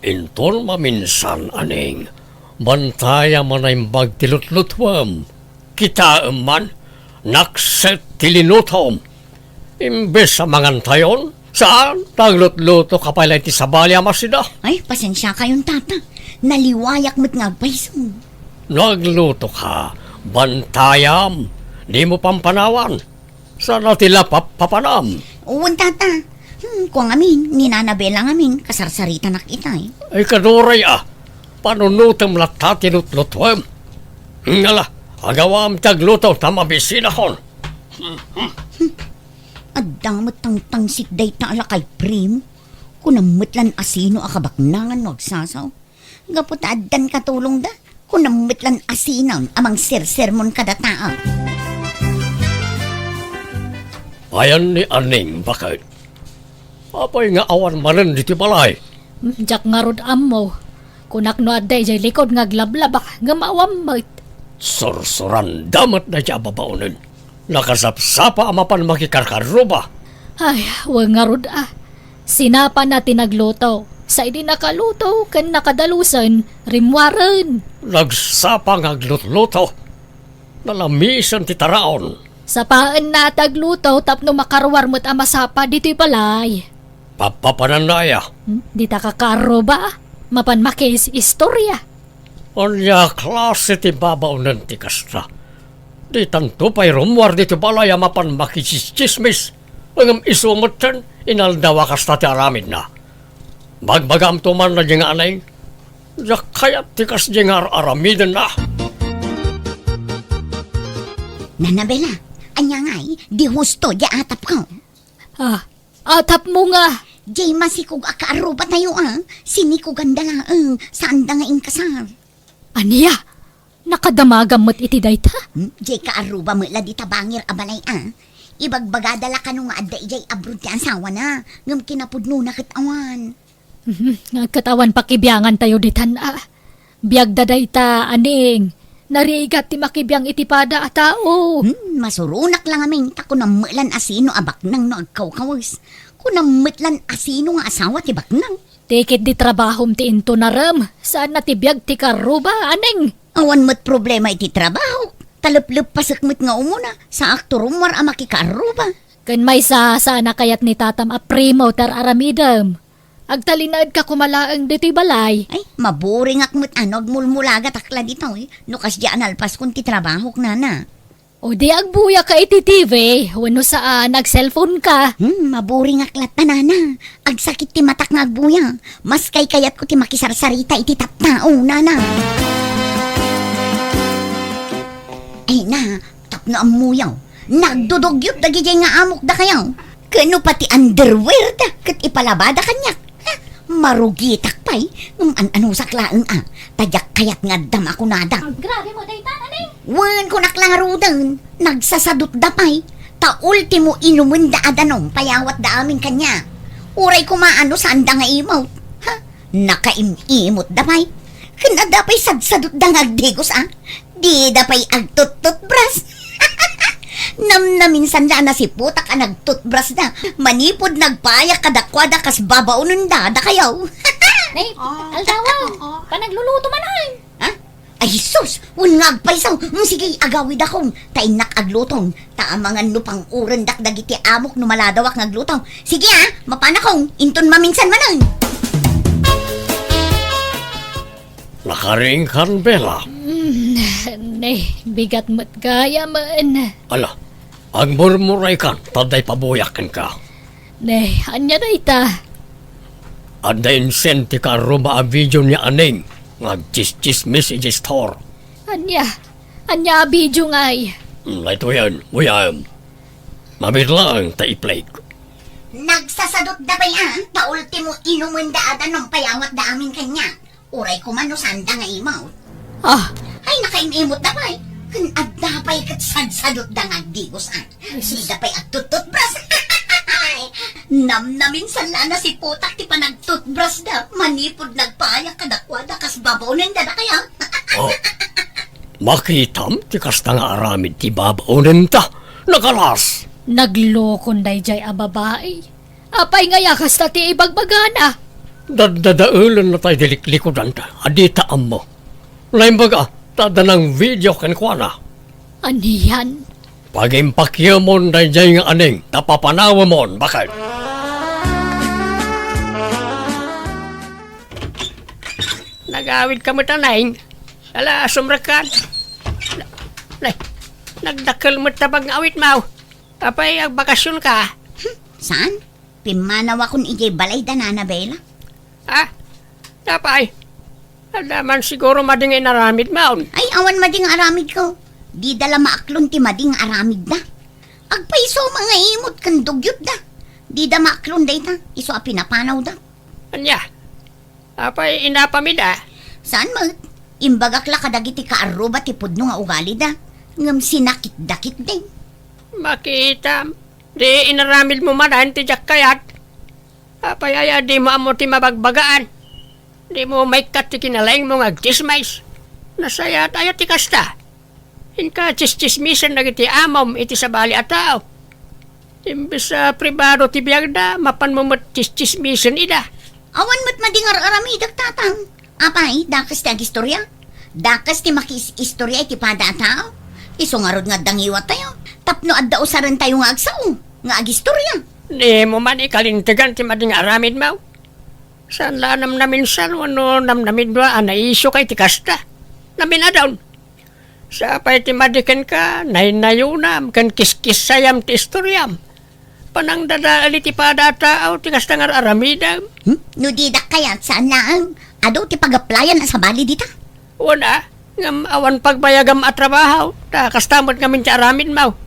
Inton maminsan, Aneng, bantayam a naimbag ti lutlutuem. Kitaem man, nakset ti linutom. Imbes a mangantayon, saan, naglutlutoka pay la iti sabali a masida. Ay, pasensiakayon, tata. Naliwayak met nga agpayso. No aglutoka, bantayam, dimo pampanawan. Saan a ti lapap papanam. Wen, tata. Hmm, kua ngamin, ni Nana Bella ngamin, kasarsaritanak itay. Ay, kaduray a. Panunotem latta ti lutlutuem. Ngala, agawam ti agluto ta mabisinakon. Adda met tangtangsik dayta a lakay, Primo. Kunam met lan asino a kabaknangan no agsasaw. Gapu ta addan katulongda, kunam met lan asinan a mangsersermon kadataak. Ayan ni Aneng, baket. Apay nga awan manen ditoy balay? Diak ngarud ammo. Kunak no adda idiay likod nga aglablaba, ngem awan met. Sursuranda met dayta a babaonen. Nakasapsapa a mapan makikarkarruba. Ay, wen ngarud a. Sinapana ti nagluto. Sa idi nakaluto ken nakadalusen, rimmuaren. Nagsapa nga aglutluto. Nalamisen ti taraon. Sapaenna ti agluto tapno makaruar met a masapa ditoy balay. Papapananna aya? Hmm, dita kakaarruba a. Mapan makiis-istorya. Ania klase ti babaonen ti kasta? Ditanto pay rummuar ditoy balay a mapan makitsismis. Ngem isu metten, inaldaw a kasta ti aramidna. Bagbagaamto man, Aneng. Diak kayat ti kasdi nga ar-aramidenna. Nana Bella, ania ngay, di husto di atapko? Ah, atapmo nga. Diay masikog a kaarrubatayo a, sinikoganda laeng, saanda nga inkasar. Ania? Nakadamagam met iti dayta? Hmm? Diay kaarruba met la dita bangir a balay a. Ibagbagada la kano nga adda idiay abroad ti asawana, ngem kinapudnona ket awan. Mhm, ket awan pakibiangantayo ditan a. Biagda dayta, Aneng. Narigat ti makibiang iti pada a tao. Hmm, masuronak la ngamin ta kunam met lan asino a baknang no agkawkawes. Kunam met lan asino nga asawa ti baknang. Ti ketdi trabahom ti intunarem, saanna ti biag ti kaarruba, Aneng. Awan met problema iti trabahok. Talepleppasek met nga umuna, saakto rummuar a makikaarruba. Ken maysa, saan a kayat ni tatam a Primo ti ar-aramidem. Agtalinaedka koma laeng ditoy balay. Ay, maburingak met a no agmulmulagatak la ditoy, no kasdi a nalpaskon ti trabahok, nana. O di agbuya ka iti T V, wenno saan, ag-cellphone ka. Hmm, maburing ak latta, nana. Agsakit ti matak nga agbuya. Mas kaykayatko ti makisarsarita iti tattao, nana. Ay na, tapno ammoyo. Nagdudugyot dagidiay nga amok dakayo. Kano pati underwear da, ket ipalabada kaniak. Ha? Marugitak pay, ngem an-anusak laeng a, ta diak kayat nga addam a kunada. Agrabi mo dayta, Nanay. Wen, kunak la ngaruden, nagsasadutda pay, ta ultimo inumenda a danum payawatda amin kaniak. Uray koma no saanda nga imot. Ha? Nakaim-imotda pay. Ken adda pay sadsadutda nga agdigos a. Dida pay agtuttutbras. Namnaminsan la a nasiputak a nagtutbrasda. Manipud nagpayak kadakuada kas babaonenda dakayo. Nay, aldawa, panagluluto man ay. Ha? Ay, sus! Wen nga agpayso! Mm, sige, agawidakon. Ta innak agluton. Ta amangan no pang-urendak dagiti amok no maladawak nga agluto. Sige, ah, mapanakon. Inton maminsan manen. Nakaringkan, Bella. Mm, ne, bigat met gayam. Ala, agmurmuraykan, ta adda ipabuyak kenka. Ne, ania dayta? Adda insend ti kaarruba a video ni Aneng nga agtsistsismis iti store. Ania? Ania a video ngay? Mm, daytoyen, uyaem. Mabiit laeng ta i-play. Nagsasadutda pay a, ta ultimo inumenda a danum payawatda amin kaniak. Uray koma no saanda nga imot. Ah. Ay, nakaim-imotda pay. Ken adda pay ket sadsadutda nga agdigos a. Jesus. Dida pay agtuttutbras. Namnaminsan la a nasiputak ti panagtutbrasda. Manipud nagpayak kadakuada kas babaonenda dakayo. Oh. Makitam ti kasta nga aramid ti babaonenta. Nakalas! Naglokon daydiay a babai. Apay ngay a kasta ti ibagbagana? Daddadaelenna tay di liklikudanta a dita ammo. Naimbag a, ta adda nang video kenkuana. Anian? Pagimpakiemon daydiay nga Aneng, ta papanawemon, baket. Nagawidka met, Aneng. Ala, sumrekkan. Na-, nay, nagdakkel met ta pag-awitmo. Apay, agbakasionka? Hmm, saan? Pimmanawakon idiay balay da Nana Bella. Ah, apay, adda man siguro madi nga inaramidmon. Ay, awan madi nga aramidko. Dida la maaklon ti madi nga aramidda. Agpayso nga imot ken dugyotda. Dida maaklon dayta, isu a pinapanawda. Ania? Apay, inapam ida? Saan met? Imbagak la kadagiti kaarruba ti pudno nga ugalida, ngem sinakitda ketdi. Makitam, di inaramidmo manen ti diak kayat. Apay aya dimo ammo ti mabagbagaan? Dimo maikkat ti kinalaingmo nga agtsismis? Nasayaat aya ti kasta? Inka tsistsismisen dagiti amom iti sabali a tao. Imbes a pribado ti biagda, mapanmo met tsistsismisen ida. Awan met madi nga ar-aramidek, tatang. Apay, dakes ti agistorya? Dakes ti makiis-istorya iti pada a tao? Isu ngarud nga adda ngiwattayo, tapno adda usarentayo nga agsao, nga agistorya. Dimo man ikalintegan ti madi nga aramidmo. Saan la a namnaminsan wenno namnamidmo a naisu ka iti kasta? Naminadon. Sapay ti madi kenka, naynayonam ken kiskissayam ti istoriam. Panangdadael iti pada a tao ti kasta nga ar-aramidem. Hmm? No didak kayat, saan laeng. Adu ti pagaplayan a sabali dita. Wen a, ngem awan pagbayagam a trabaho, ta kasta met ngamin ti aramidmo.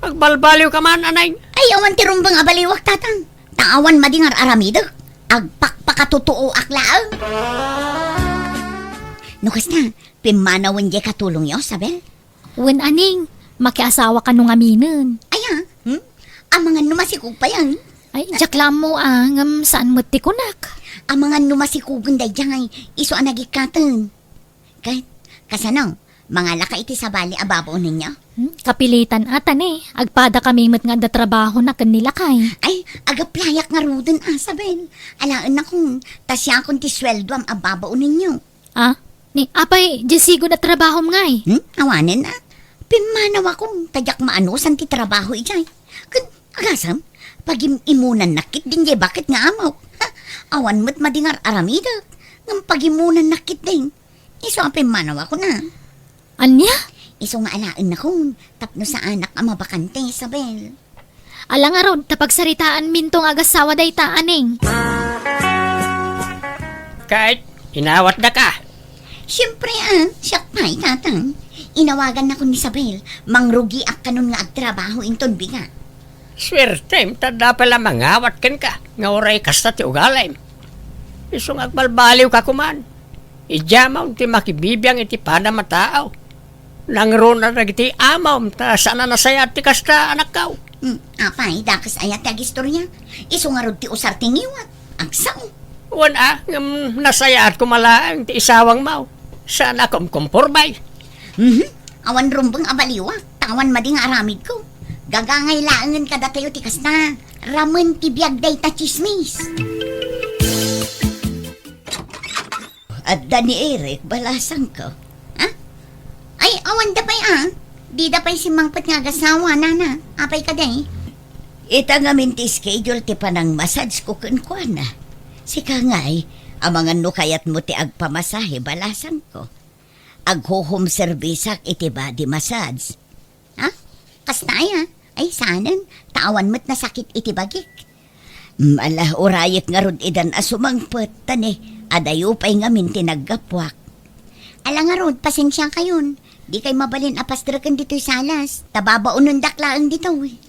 Agbalbaliwka man, Aneng. Ay, awan ti rumbeng a baliwak, tatang. Ta awan madi nga ar-aramidek. Agpakpakatutuoak laeng. No kasta, pimmanawen diay katulongyo, Sabel? Wen, Aneng, makiasawa kano ngaminen. Aya, hmm? Amangan no masikog pay, ah. Ay, diak la ammo, ah, ngem saan met ti kunak. Amangan no masikogen daydiay, isu a nagikkaten. Ket, kasano, mangalaka iti sabali a babaonenyo? Hmm, kapilitan a ta ne, agpada kami met nga adda trabahona ken ni lakay. Ay, agaplayak ngaruden, ah, Sabel. Alaennakon, ta siakon ti sueldoam a babaonenyo. Ah? Ni, apay, diay sigun a trabahom ngay? Hmm? Awanen, ah. Pimmanawakon, ta diak maanusan ti trabaho idiay. Ket, agasem, pagim-imunannak ketdin diay baket nga amok. Ha? Awan met madi nga ar-aramidek. Ngem pagimunannak ketdin. Isu a pimmanawakon, ah. Ania? Isu nga alaennakon tapno saanak a mabakante, Isabel. Ala ngarud ta pagsaritaanminto nga agassawa dayta, Aning. Ket, inawatdaka? Siempre, ah, siak pay, Tatang. Inawagannakon ni Isabel, mangrugiak kanon nga agtrabaho inton bigat. Suertem, ta adda pay la mangawat kenka, nga uray kasta ti ugalim. Isu nga agbalbaliwka koman. Idiam ti makibibiang iti padam a tao. Nangruna dagiti amom, ta saan a nasayaat ti kasta, anakko. Hmm, apay, dakes aya ti agistoria? Isu ngarud ti usar ti ngiwat. Agsao. Wen a, ngem nasayaat koma laeng ti isawangmo. Saan a kumkumporme. Mhm. Awan rumbeng a baliwak, ta awan madi nga aramidko. Gagangay laengen kadatayo ti kasta. Ramen ti biag dayta tsismis. Adda ni Eric, balasangko. Ha? Ay, awan da pay, ah. Dida pay simmangpet nga agasawa, nana. Apay kadi? Ita ngamin ti schedule ti panangmassage ko kenkuana. Sika ngay, amangan no kayatmo ti agpamasahe, balasangko. Agho-home service-ak iti body massage. Ha? Kasta aya? Ay, saanen. Ta awan met nasakit iti bagik. Mm, ala, urayek ngarud idan a sumangpet, ta ne, adayo pay ngamin ti naggapuak. Ala ngarud, pasensiakayon. Dikay mabalin a pastreken ditoy salas, ta babaonendak laeng ditoy.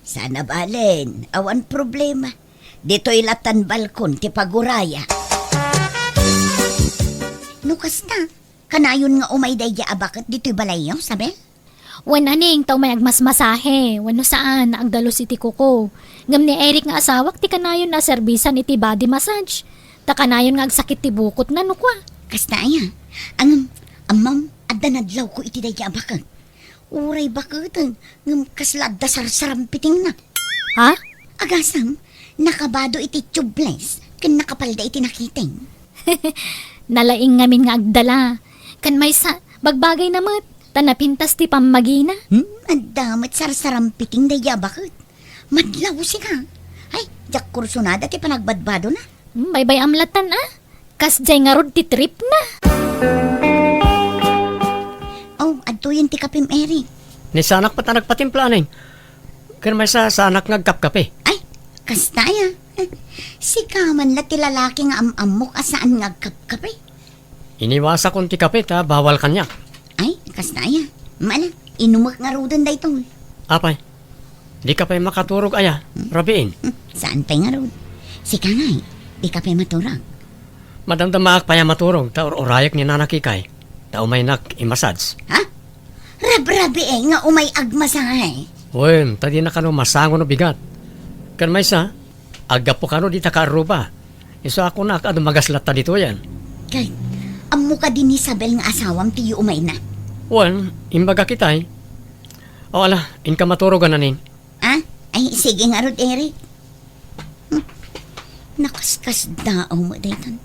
Saan a balen, awan problema. Ditoy latan balkon ti pagurayak. No kasta, kanayon nga umay daydiay a baket ditoy balayyo, Isabel? Wen, Aning, ta umay agmasmasahe, wenno saan, agdalus iti kuko. Ngem ni Eric nga asawak ti kanayon a serbisan iti body massage. Ta kanayon nga agsakit ti bukotna, no kua. Kasta aya? Ngem, ammom, adda nadlawko iti daydiay a baket. Uray baketen, ngem kasla adda sarsarampitingna. Ha? Agasem, nakabado iti tubeless, ken nakapalda iti nakiting. Nalaing ngamin nga agdala. Ken maysa, bagbagayna met, ta napintas ti pammagina. Hmm, adda met sarsarampiting daydiay a baket. Madlaw sika. Ay, diak kursunada ti panagbadbadona. Hmm, baybay-am latan, a? Kasdiay ngarud ti tripna. Oh, adtoyen ti kapem, Eric. Ni saanak met a nagpatimpla, Aning. Ken maysa, saanak nga agkapkape. Ay, kasta aya. Sika man la ti lalaki nga am-ammok a saan nga agkapkape. Iniwasakon ti kape ta bawal kaniak. Ay, kasta aya. Mala, inumek ngaruden daytoy. Apay, dika pay makaturog aya, hmm? Rabiin? Hmm, saan pay ngarud? Sika ngay, dika pay maturog? Madamdamaak pay a maturog ta ur-urayek ni Nana Kikay ta umaynak i-massage. Ha? Rabrabii nga umay agmasahe? Wen, ta dina kano masango no bigat. Ken maysa, aggapu kano dita kaarruba. Isu a kunak a dumagas latta ditoyen. Kay, ammo kadi ni Isabel nga asawam ti umayna? Wen, imbagak itay. O ala, inka maturogan, Aning. Ah? Ay, sige ngarud, Eric. Hmm. Nakaskasdaaw met daytan.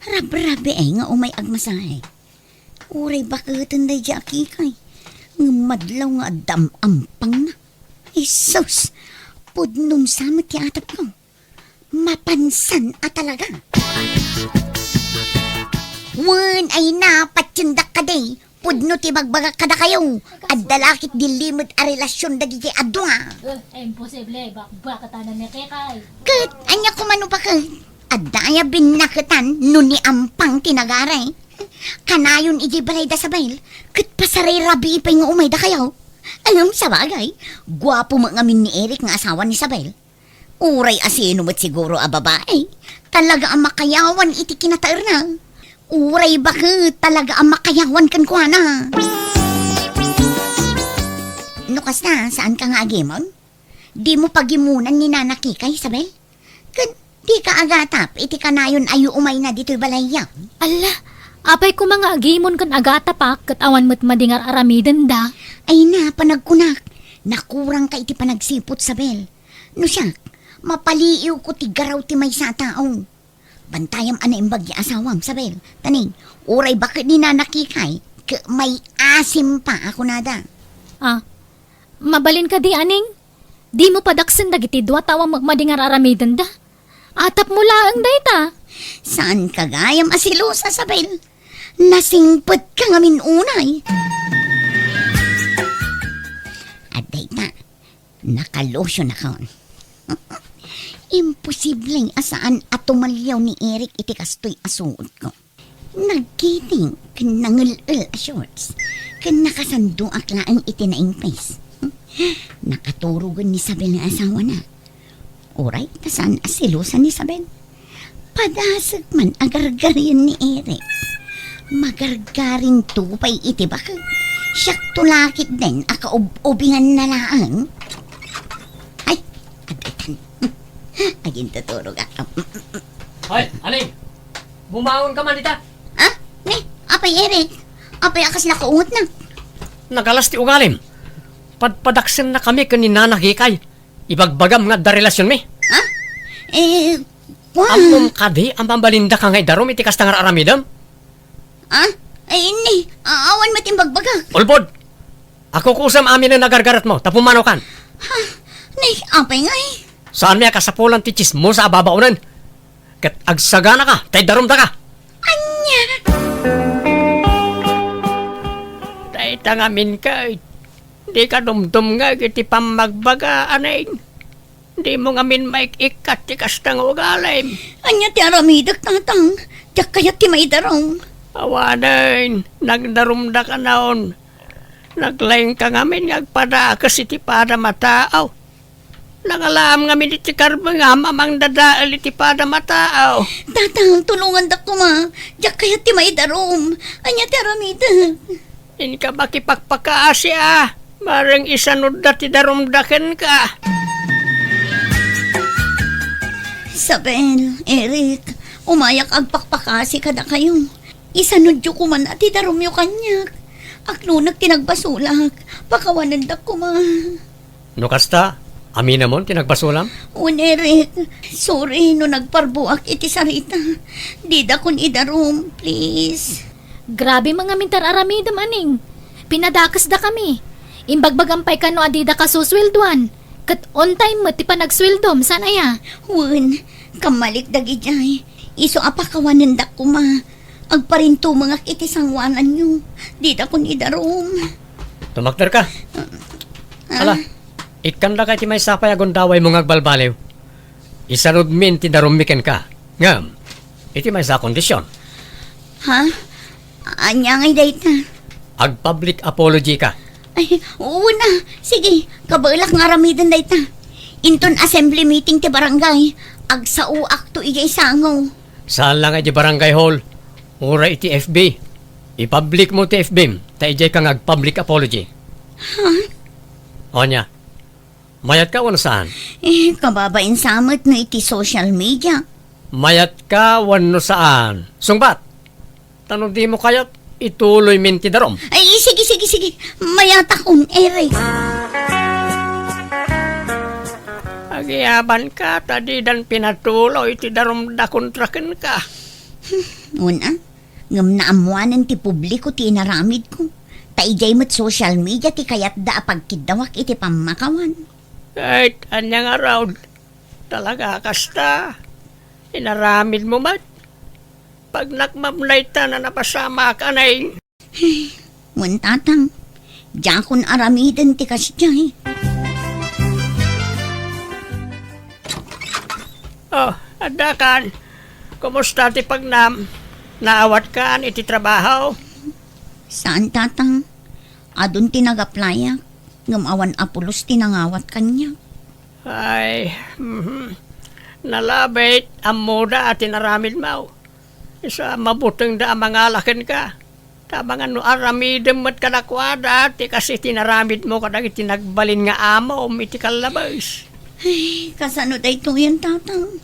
Rabrabii nga umay agmasahe. Uray baketen daydiay a Kikay. Ngem madlaw nga adda am-ampangna. Isus! Pudno sa met ti atepko. Mapansan a talaga. Wen, ay na, patiendak kadi. Pudno ti bagbagak kadakayo. Adda la ket di limed a relasion dagiti a dua. Eh, imposible. Bakbaketanan ni Kikay. Ket, ania koma no baket? Adda aya binnaketan no ni Ampang ti nagari? Kanayon idiay balay da Isabel, ket pasarirabii pay nga umay dakayo. Ngem sabagay, guapo met ngamin ni Eric nga asawa ni Isabel. Uray asino met siguro a babai, talaga a makayawan iti kinataerna. Uray baket talaga a makayawan kenkuana. No kasta, saanka nga agimon? Dimo pagimonan ni Nana Kikay, Isabel? Ket dika agatap iti kanayon a umayna ditoy balayyo? Alla, apay koma nga agimon ken agatapak ket awan met madi nga ar-aramidenda? Ay na, panagkunak, nakurangka iti panagsiput, Isabel. No siak, mapaliiwko ti garaw ti maysa a tao. Bantayam a naimbag ti asawam, Isabel. Taning, uray baket ni Nana Kikay, ket may asim pa a kunada. Ah, mabalin kadi, Aning? Dimo padaksen dagiti dua ta awan met madi nga ar-aramidenda? Atapmo laeng dayta. Saanka gayam a selosa, Isabel? Nasingpetka ngamin unay. Nakalusionakon. Imposible a saan a tumalliaw ni Eric iti kastoy a suotko. Nagkiting ken nangel-el a shorts, ken nakasanduak laeng iti naingpis. Nakaturogen ni Isabel nga asawana. Uray ta saan a selosa ni Isabel. Padasek man a gargarian ni Eric. Magargaring to pay iti bakeg. Siakto la ketdin a kaub-ubinganna laeng. Ay, agaytan. Agintuturogak. Hoy, Aling! Bumangon ka man ita! Ah? Ni, apay Eric? Apay a kasla kaungotna? Nagalas ti ugalim. Padpadaksennakami ken ni Nana Kikay. Ibagbagam nga adda relasionmi. Ha? Eh, kuan. Ammom kadi a mabalindaka nga idarum iti kasta nga aramidem? Ha? Ay, ni, a-, awan met imbagbagak. Ulbod! Akukusam aminen a gargaretmo, ta pumanaw kan. Ha? Ni, apay ngay? Saanmi a kasapulan ti tsismosa a babaonen. Ket agsaganaka, ta idarumdaka. Ania? Dayta ngamin ket, dika dumdumngeg iti pammagbaga, Aning. Dimo ngamin maik-ikkat ti kasta nga ugalim. Ania ti aramidek, Tatang? Diak kayat ti maidarum. Awanen, nagdarumdaka naon. Naglaingka ngamin nga agpadakes iti padam a tao. Nangalaam ngamin iti karbengam a mangdadael iti padam a tao. Tatang, tulongandak koma. Diak kayat ti maidarum. Ania ti aramidek? Inka makipakpakaasi a. Bareng isanudda ti darumda kenka. Isabel, Eric, umayak agpakpakasi kadakayo. Isanudyo koman a ti darumyo kaniak. Aklonek ti nagbasolak. Pakawanendak koma. No kasta, aminamon ti nagbasolam? Wen, Eric, sorry no nagparbuak iti sarita. Didakon idarum, please. Grabe man ngamin ti ar-aramidem, Aning. Pinadakesdakami. Imbagbagam pay kano a didaka susueldoan. Ket on time met ti panagsueldom, saan aya? Wen, kammalik dagidiay. Isu a pakawanendak koma. Agparintumengak iti sangoananyo. Didakon idarum. Tumakderka. Ah. Ala, ikkandaka iti maysa pay a gundawaymo nga agbalbaliw. Isanudmin ti darummi kenka. Ngem, iti maysa a kondision. Ha? Ania ngay dayta? Ag-public apology ka. Ay, wen a. Sige, kabaelak nga aramiden dayta. Inton assembly meeting ti barangay, agsaoakto idiay sango. Saan la nga idiay barangay hall, uray iti F B. I-public mo ti F B-m, ta idiay ka nga ag-public apology. Ha? O ania, mayat ka wenno saan? Eh, kababain sa met no iti social media. Mayat ka wenno saan? Sungbat! Ta no dimo kayat, ituloymin ti darum. Ay, sige, sige, sige. Mayatakon, Eric. Agiyabanka, ta didan pinatuloy ti darumda kontra kenka. Hmm, wen a. Ngem naammoanen ti publiko ti inaramidko. Ta idiay met social media ti kayatda a pagkiddawak iti pammakawan. Ket ania ngarud? Talaga kasta? Inaramidmo met? Pagnakmam dayta a napasamak, Aning. Wen, Tatang, diakon aramiden ti kasdiay. Oh, adda kan. Kumusta ti pagnam? Naawatkan iti trabaho? Saan, Tatang. Adun ti nag-applyak, ngem awan a pulos ti nangawat kaniak. Ay, mhm. Nalabit, ammoda a ti inaramidmo. Isu a mabutengda a mangala kenka. Ta amangan no aramidem met kadakuada ti kas iti inaramidmo kadagiti nagbalin nga amom iti kallabes. Ay, kasano daytoyen, Tatang?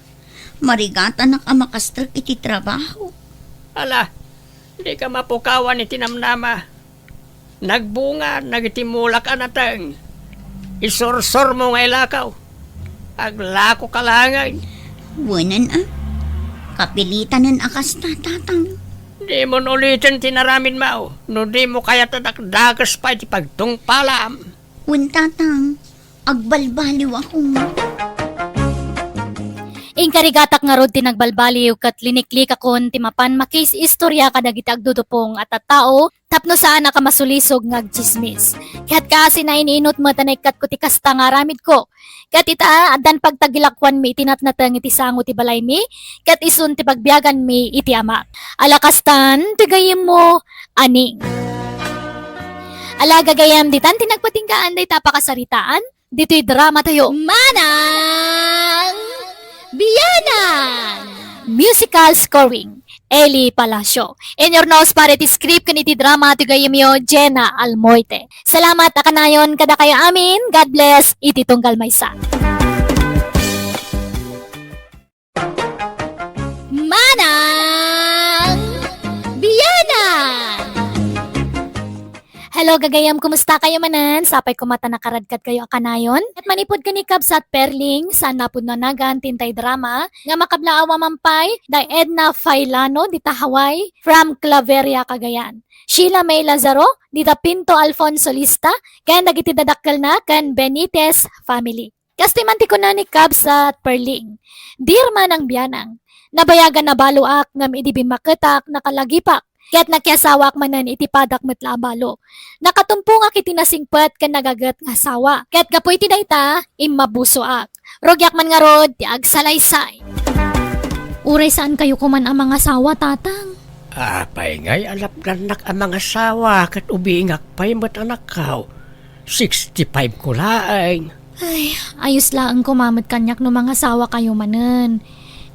Marigatanak a makastrek iti trabaho. Ala, dika mapukawan iti namnama. Nagbunga dagiti mulak a nateng. Isursurmo nga ilakaw. Aglako ka laengen. Wenen a. Kapilitanen a kasta, Tatang. Dimon uliten ti inaramidmo. No dimo kayat a dakdakes pay ti pagtungpalam. Wen, Tatang. Agbalbaliwakon. Inkarigatak ngarud ti nagbalbaliw ket liniklikakon ti mapan makiis-istorya kadagiti agdudupong a tattao tapno saan a kamasulisog nga agtsismis. Ket kaasi nainiinut met a naikkatko ti kasta nga aramidko. Ket ita, addan pagtagilakuanmi iti natnateng iti sango ti balaymi, ket isun ti pagbiaganmi iti amak. Ala kastan, ti gayyemmo, Aning. Ala gagayem, ditan ti nagpatinggaan dayta a pakasaritaan, ditoy drama tayo. Manang Bianan! Musical scoring, Eli Palacio. Inurnos para iti script ken iti drama ti gayyemyo, Jenna Almoite. Salamat a kanayon kadakayo amin. God bless iti tunggal maysa. Manang Bianan! Hello, gagayam, kumusta kayo manen? Sapay koma ta nakaradkat kayo a kanayon. Ket manipud ken ni Kabsat Perling, saan napudno a nagan ti intay drama, nga makablaawa man pay, da Edna Failano, dita Hawaii, from Claveria, Cagayan. Sheila May Lazaro, dita Pinto Alfonso Lista, ken dagiti dadakkelna ken Benitez family. Kastoy man ti kuna ni Kabsat Perling, "Dear Manang Bianang, nabayagan a baloak ngem idi bimmaketak, nakalagipak, ket nakiasawaak manen iti padak met la a balo. Nakatumpongak iti nasingpet ken nagaget nga asawa, ket gapu iti dayta, immabusoak. Rugiak man ngarud ti agsalaysay." Uray saan kayo koman a mangasawa, Tatang? Apay ngay a lapdannak a mangasawa ket ubingak pay met, anakko? Sixty-five ko laeng. Ay, ayos laeng koma met kaniak no mangasawa kayo manen.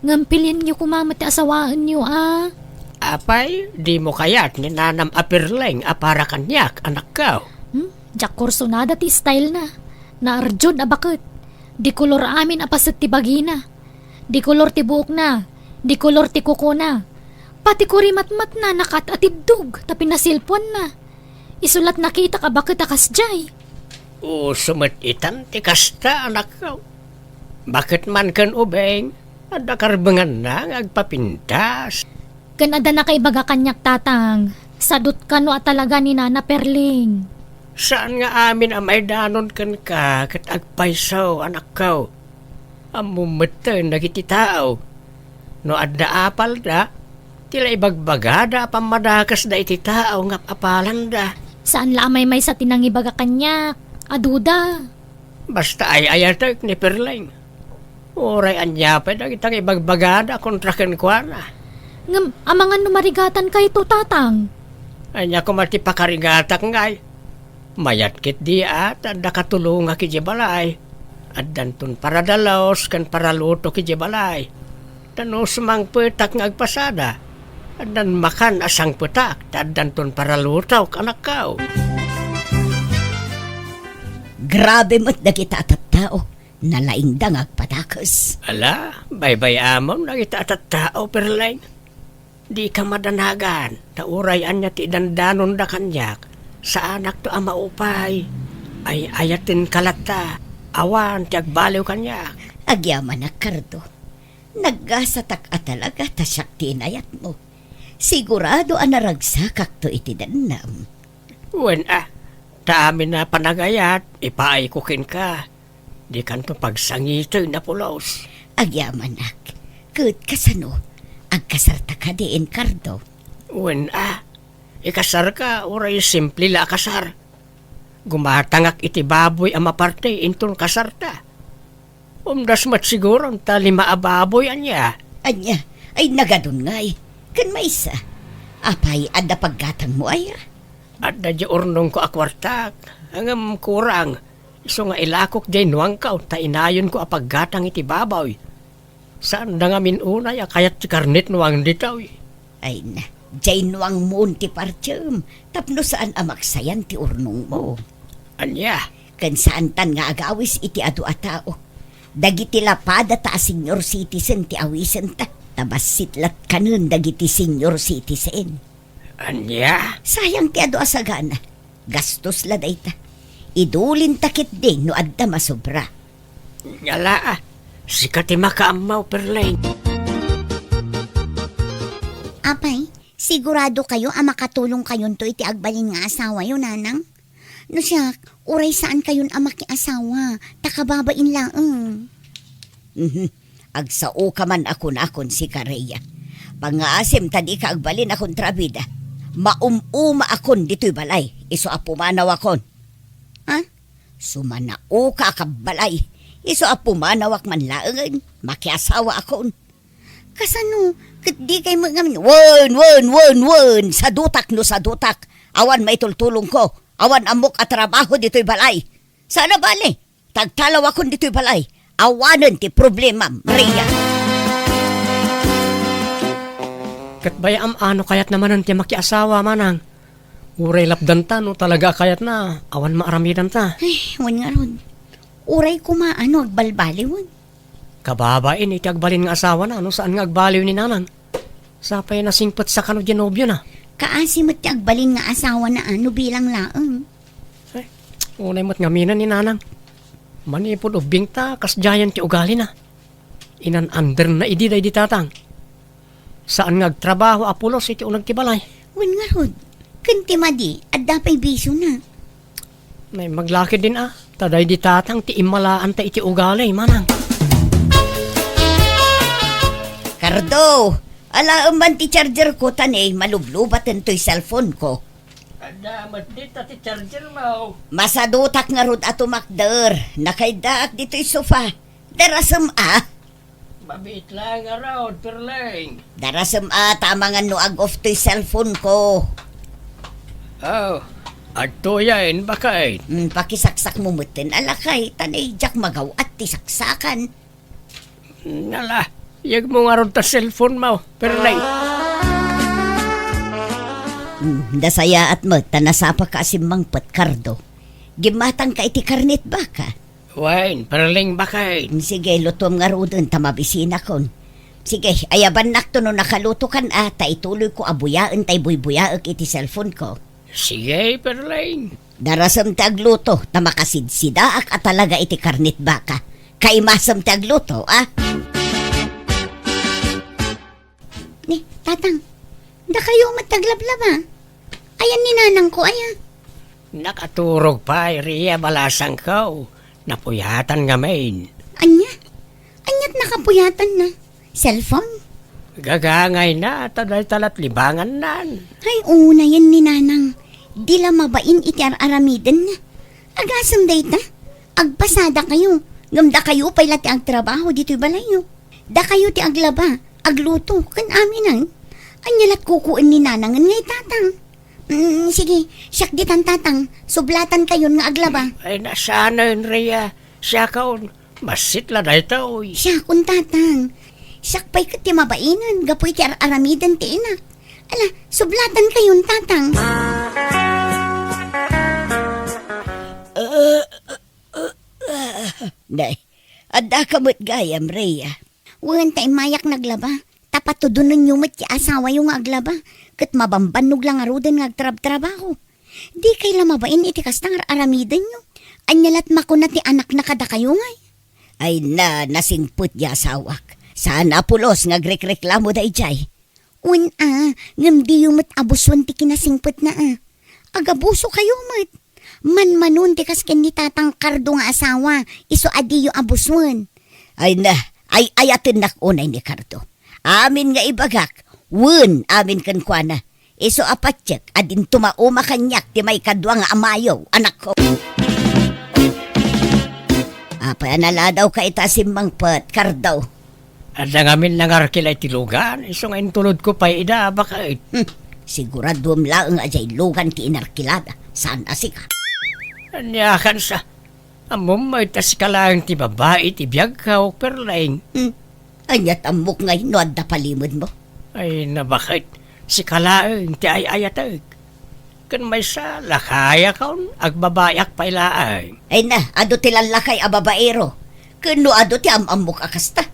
Ngem pilienyo koma met ti asawaenyo a. Apay, dimo kayat ni nanam a Perling a para kaniak, anakko? Hmm? Diak kursunada ti style na. Naarjud a baket. Di kolor amin a paset ti bagina. Di kolor ti buokna. Di kolor ti kukona. Pati kurimatmatna nakat-atiddog ta pinasilpuanna. Isu la't nakitak a baket a kasdiay. Uso met itan ti kasta, anakko. Baket man ken ubing, adda karbenganna nga agpapintas. Ken adda nakaibaga kaniak, Tatang, sadut kano a talaga ni Nana Perling. Saan nga amin a maidanon kenka ket agpayso, anakko. Ammom metten dagiti tao. No adda apalda, ti la ibagbagada a pammadakesda iti tao nga apalanda. Saan la a maymaysa ti nangibaga kaniak. Aduda. Basta ay-ayatek ni Perling. Uray ania pay dagita nga ibagbagada kontra kenkuana. Ngem amangan no marigatankayto, Tatang? Ania koma ti pakarigatak ngay? Mayat ketdi a ta adda katulongak idiay balay. Addanton paradalos ken paralutok idiay balay. Ta no sumangpetak nga agpasada, addan makan a sangpetak ta addanton paralutok, anakko. Grabe met dagita a tattao, nalaingda nga agpadakes. Ala, baybay-amon dagita a tattao, Perling. Dika madanagan, ta uray ania ti idandanonda kaniak, saanakto a maupay. Ay-ayatenka latta, awan ti agbaliw kaniak. Agyamanak, Cardo. Naggasatak a talaga ta siak ti inayatmo. Sigurado a naragsakakto iti dennam. Wen a, ta amin a panagayat, ipaayko kenka. Dikanto pagsangiten a pulos. Agyamanak, ket kasano? Agkasarta kadi, Cardo? Wen a, ikasarka, uray simple la a kasar. Gumatangak iti baboy a maparte inton kasarta. Umdas met siguron ta lima a baboy, ania? Ania? Ay, nagadun ngay. Ken maysa. Apay, adda paggatangmo aya? Adda di urnongko a kuartak, ngem kurang. Isu nga ilakok diay nuangko ta inayonko a paggatang iti baboy. Saanda ngamin unay a kayat ti karnet nuang ditoy. Ay na, diay nuangmon ti partiem, tapno saan a maksayan ti urnongmo. Ania? Ken saantan nga agawis iti adu a tao. Dagiti la padata a senior citizen ti awisenta, ta bassit latkanen dagiti senior citizen. Ania? Sayang ti adu a sagana. Gastos la dayta. Idulinta ketdi no adda masobra. Ala, sika ti makaammo, Perling. Apay, sigurado kayo a makatulong kayonto iti agbalin nga asawayo, Nanang? No siak, uray saan kayon a makiasawa, ta kababain laeng. Mhm. Agsaoka man a kunakon sika, Rhea. Pangngaasim ta dika agbalin a kontrabida. Maum-umaakon ditoy balay, isu a pumanawakon. Ha? Sumanaoka a kabbalay, isu a pumanawak man laengen, makiasawaakon. Kasano, ket dikay met ngamin, wen, wen, wen, wen, sadutak no sadutak, awan maitultulongko, awan ammok a trabaho ditoy balay. Saan a bale, ta agtalawakon ditoy balay, awanen ti problemam, Rhea. Ket bay-am a no kayatna manen ti makiasawa, manang. Uray lapdanta no talaga a kayatna, awan maaramidanta. Ay, wen ngarud. Uray koma a no agbalbaliwen. Kababain iti agbalin nga asawana no saan nga agbaliw ni nanang. Sapay nasingpetsa kano diay nobiona. Kaasi met ti agbalin nga asawana a no bilang laeng. Ay, unay met ngamin ni nanang. Manipud ubbingta, kasdiayen ti ugalina. Inan-anderna idi daydi tatang. Saan nga agtrabaho a pulos iti uneg ti balay. Wen ngarud, ken ti madi, adda pay bisiona. Naimbag la ketdin a, ta daydi tatang ti immalaanta iti ugali, manang. Cardo, alaem man ti charger ko ta ne, malublubaten toy cellphone ko. Adda met dita ti charger mo. Masadutak ngarud a tumakder, nakaiddaak ditoy sofa. Darasem a. Mabiit laeng ngarud, Perleng. Darasem a, ta amangan no ag-off toy cellphone ko. Oh, adtoyen, baket. Hmm, pakisaksakmo metten a lakay, ta ne, diak magaw-at ti saksakan. Nala, yegmo ngarud ta cellphone mo, Perleng. Hmm, nasayaat met, ta nasapaka a simmangpet, Cardo. Gimmatangka iti karnit baka. Wen, Perleng, baket. Sige, lutuem ngaruden ta mabisinakon. Sige, ayabannakto no nakalutokan a, ta ituloyko a buyaen tay buybuyaek iti cellphone ko. Sige, Perleng. Darasem ti agluto, ta makasidsidaak a talaga iti karnit baka. Kaimasem ti agluto, a? Ni, Tatang, dakayo met aglablaba. Ayan ni nanangko, aya? Nakaturog pay, Rhea, balasangko. Napuyatan ngamin. Ania? Aniat nakapuyatanna? Cellphone? Gagangayna, ta dayta lat libangannan. Ay, unayen ni nanang. Di la mabain iti ar-aramidenna. Agasem dayta? Agpasadakayo. Ngem dakayo pay la ti agtrabaho ditoy balayyo. Dakayo ti aglaba, agluto, ken aminen. Ania lat kukuyen ni nanangen nga itatang? Mm, sige, siak ditan, Tatang. Sublatankayon nga aglaba. Ay, nasanen, Rhea. Siakon, massit la daytoy. Siakon, Tatang. Siak pay ket ti mabainen gapu iti ar-aramiden ti inak. Ala, sublatankayon, Tatang. Nay, addaka met gayam, Rhea. Wen, ta immayak naglaba. Ta patudonenyo met ti asawayo nga aglaba, ket mabambannog la ngaruden nga agtrabtrabaho. Dikay la mabain iti kasta nga ar-aramidenyo. Ania lat makuna ti anakna kadakayo ngay? Ay na, nasingpet ti asawak. Saan a pulos nga agrekreklamo daydiay. Wen a, ngem diyo met abusoen ti kinasingpetna a. Agabusokayo met. Manmanon ti kas ken ni Tatang Cardo nga asawa, isu a diyo abusoen. Ay na, ay-ayatennak unay ni Cardo. Amin nga ibagak, wen amin kenkuana. Isu a patiek a dinto mauma kaniak ti maikadua nga amayo, anakko. Apay a naladawka ita a simmangpet, Cardo? Adda ngamin nangarkila iti lugan, isu nga intulodko pay ida, baket. Hmm, siguraduem laeng a diay lugan ti inarkilada, saan a sika. Aniakansa? Ammom met a sika laeng ti babai ti biagko, Perleng. Hmm, aniat ammok ngay no adda palimedmo? Ay, na baket, sika laeng ti ay-ayatek. Ken maysa, lakayakon, agbabaiak pay laeng. Ay na, adu ti lallakay a babaero. Ken no adu ti am-ammok a kasta.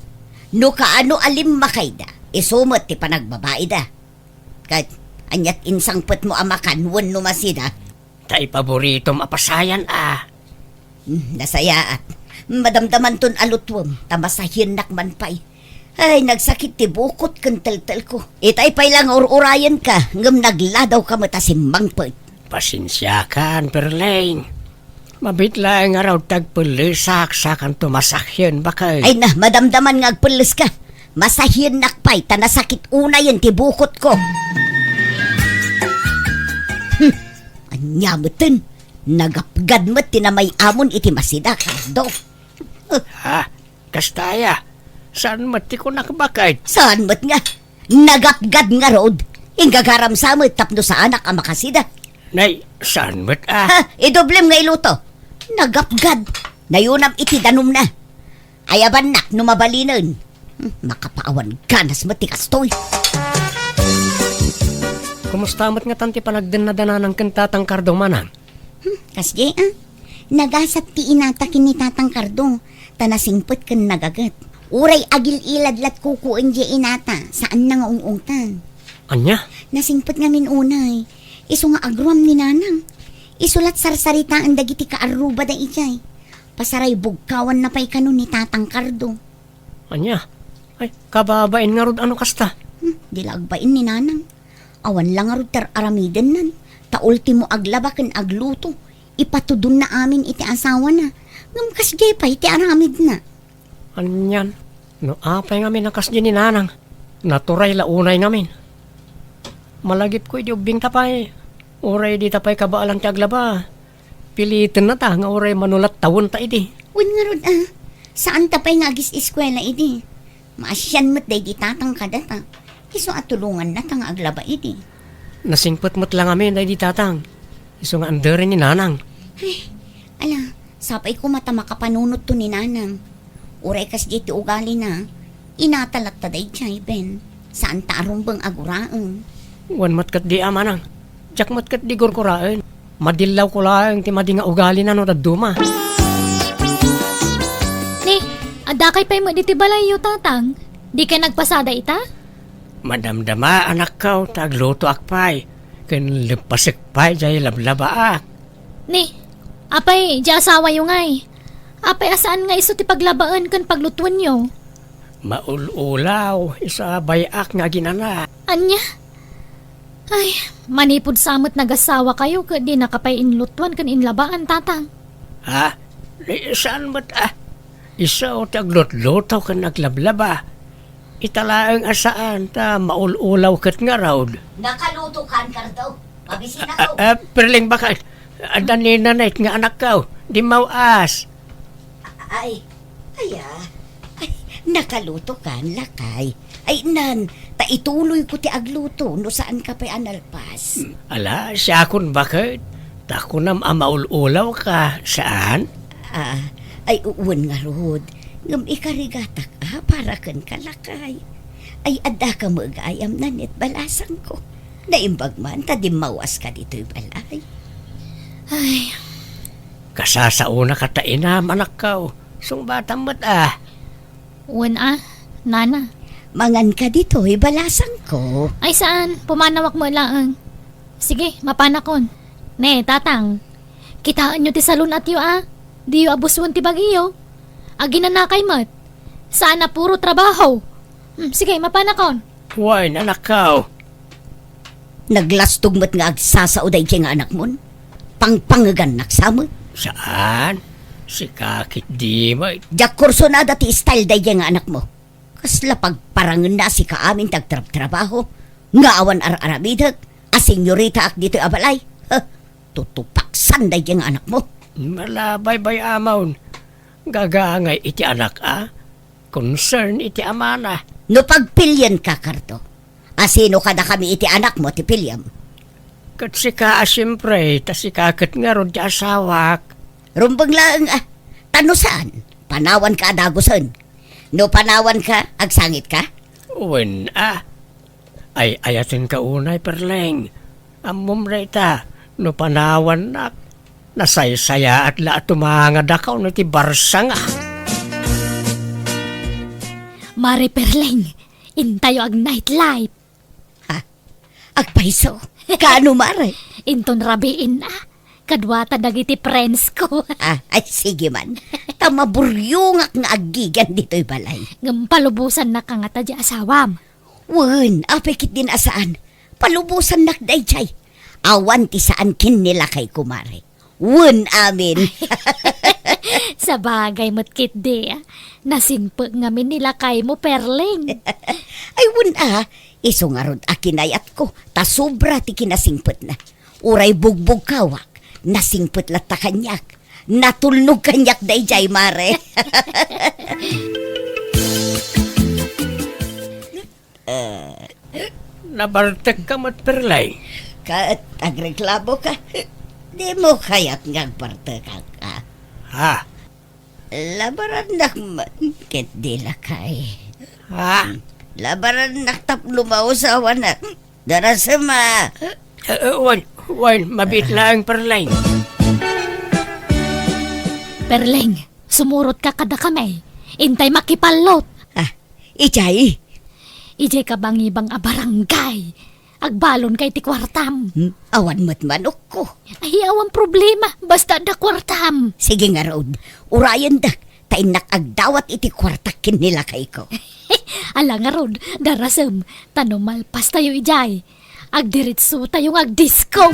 No kaano a limmakayda, isu met ti panagbabaida. Ket aniat insangpetmo a makan wenno masida? Ta ipaboritom a pasayan a. Hmm, nasayaat. Madamdamanton a lutuem, ta masahiennak man pay. Ay, nagsakit ti bukot ken teltelko. Itay pay la nga ur-urayenka, ngem nagladawka met a simmangpet. Pasensiakan, Perleng. Mabiit laeng ngarud ti agpellesak, sakanto masahien, baket. Ay na, madamdaman nga agpelleska. Masahiennak pay, ta nasakit unayen ti bukotko. Hmm, ania metten? Nagapgad met ti namay-amon iti masida, Cardo. Ha? Kasta aya? Saan met ti kunak, baket? Saan met nga? Nagapgad ngarud. Inggagaram sa met tapno saanak a makasida. Nay, saan met a? Ha, idoblem nga iluto. Nagapgad. Nayunam iti danumna. Ayabannak no mabalinen. Hmm, makapaawan ganas met ti kastoy. Kumusta met ngatan ti panagdennada ni Nanang ken Tatang Cardo, manang? Hmm, kasdi, ah. Nagasat ti inata ken ni Tatang Cardo, ta nasingpet ken nagaget. Uray agil-ilad lat kukuendiay inata, saanna nga ung-ungtan. Ania? Nasingpet ngamin unay. Isu nga agruam ni Nanang. Isu lat sarsaritaen dagiti kaarrubada idiay. Pasaraybugkawanna pay kano ni Tatang Cardo. Ania? Ay, kababain ngarud a no kasta. Hmm, di la agbain ni Nanang. Awan la ngarud ti ar-aramidennan, ta ultimo aglaba ken agluto, ipatudonna amin iti asawana. Ngem kasdiay pay ti aramidna. Anian, no apay ngamin a kasdi ni Nanang, naturay la unay ngamin. Malagipko idi ubbingta pay, uray dita pay kabaelan ti aglaba. Pilitennata nga uray mano lat tawenta idi. Wen ngarud a, saanta pay nga agis-eskuela idi. Maasian met daydi Tatang kadata. Isu a tulongannata nga aglaba idi. Nasingpet met la ngamin daydi Tatang. Isu nga anderen ni Nanang. Ay, ala, sapay koma ta makapanunotto ni Nanang. Uray kasdiay ti ugalina, inata latta daydiay, Ben. Saanta a rumbeng a guraen. Wen met ketdi a, manang. Diak met ketdi gurguraen. Madillawko laeng ti madi nga ugalina no dadduma. Ni, addakay pay met iti balayyo, Tatang? Dikay nagpasada ita? Madamdama, anakko, ta aglutoak pay, ken leppasek pay diay lablabaak. Ni, apay, diay asawayo ngay? Apay a saan nga isu ti paglabaen ken paglutuenyo? Maul-ulaw, isu a bay-ak nga aginana. Ania? Ay, manipud sa met nagasawakayo ket dinaka pay inlutuan ken inlabaan, Tatang. Ha? Di saan met, ah. Isu ti aglutluto ken aglablaba. Ita laeng a saan ta maul-ulaw ket ngarud. Nakaluto kan, Cardo? Mabisinako. Ah, ah, Perling, baket. Adda ni Nanay nga anakko. Dimmaw-as. Ay, aya. Ay, nakaluto kan, lakay? Ay, nan, ta ituloyko ti agluto no saanka pay a nalpas. Hmm, ala, siakon baket. Ta kunam a maul-ulawka, saan? Ah, ay, wen ngarud. Ngem ikarigatak a para kenka, lakay. Ay, addaka met gayam, Nanay, balasangko. Naimbag man ta dimmaw-aska ditoy balay. Ay. Kasasaonaka ta inam, anakko. Sungbatam met a. Wen a, nana. Manganka ditoy balasangko. Ay saan, pumanawak met laeng. Sige, mapanakon. Ne, tatang, kitaenyo ti salun-atyo a. Diyo abusen ti bagiyo. Aginanakay met. Saan a puro trabaho. Hmm, sige, mapanakon. Wen, anakko. Naglastog met nga agsasao daydiay nga anakmon. Pangpangegannak sa met. Saan? Sika ketdi met. Diak kursunada ti style daydiay nga anakmo. Kasla pagparangenna a sika amin ti agtrabtrabaho nga awan ar-aramidek a senyoritaak ditoy a balay. Huh, tutupaksan daydiay nga anakmo. Ala, baybay-amon. Gagangay iti anak a. Concern iti amana. No pagpilienka, Cardo, a sino kadakami iti anakmo ti piliam? Ket sika a siempre, ta sika ket ngarud ti asawak. Rumbeng laeng a, ta no saan, panawanka a dagusen. No panawanka, agsangitka? Wen a. Ay-ayatenka unay, Perleng. Ammom dayta, no panawannak, nasaysayaat la a tumangadakaw no ti barsanga. Mare Perleng, intayo ag-nightlife. Ha? Agpayso? Kaano, mare? Inton rabiin a. Kaduata dagiti friends ko. Ah, ay, sige man. Ta maburyongak nga aggigian ditoy balay. Ngem palubosannak kangata diay asawam. Wen, apay ketdin a saan. Palubosannak daydiay. Awan ti saan ken ni lakay, kumare. Wen amin. Sabagay met ketdi, nasingpet ngamin ni lakaymo, Perleng. Ay, wen a, isu ngarud a kinayatko, ta sobra ti kinasingpetna. Uray bugbugkawak, nasingpet latta kaniak. Natulnog kaniak daydiay, mare. Eh, nabartekka met, Perleng? Ket agreklamoka? Dimo kayat nga agbartekak, a? Ha? Labarannak man, ketdi lakay. Ha? Labarannak tapno mausawanak. Darasem a. Eh, eh, wen, wen, mabiit laeng, Perleng. Perleng, sumurotka kadakami. Intay makipallot. Ah, idiay? Idiay kabangibang a barangay. Agbalonka iti kuartam. Hmm? Awan met manokko. Ay, awan problema. Basta adda kuartam. Sige ngarud. Urayendak. Ta innak agdawat iti kuartak ken ni lakayko. Ala ngarud, darasem, ta no malpastayo idiay, agdiretsotayo nga agdisko.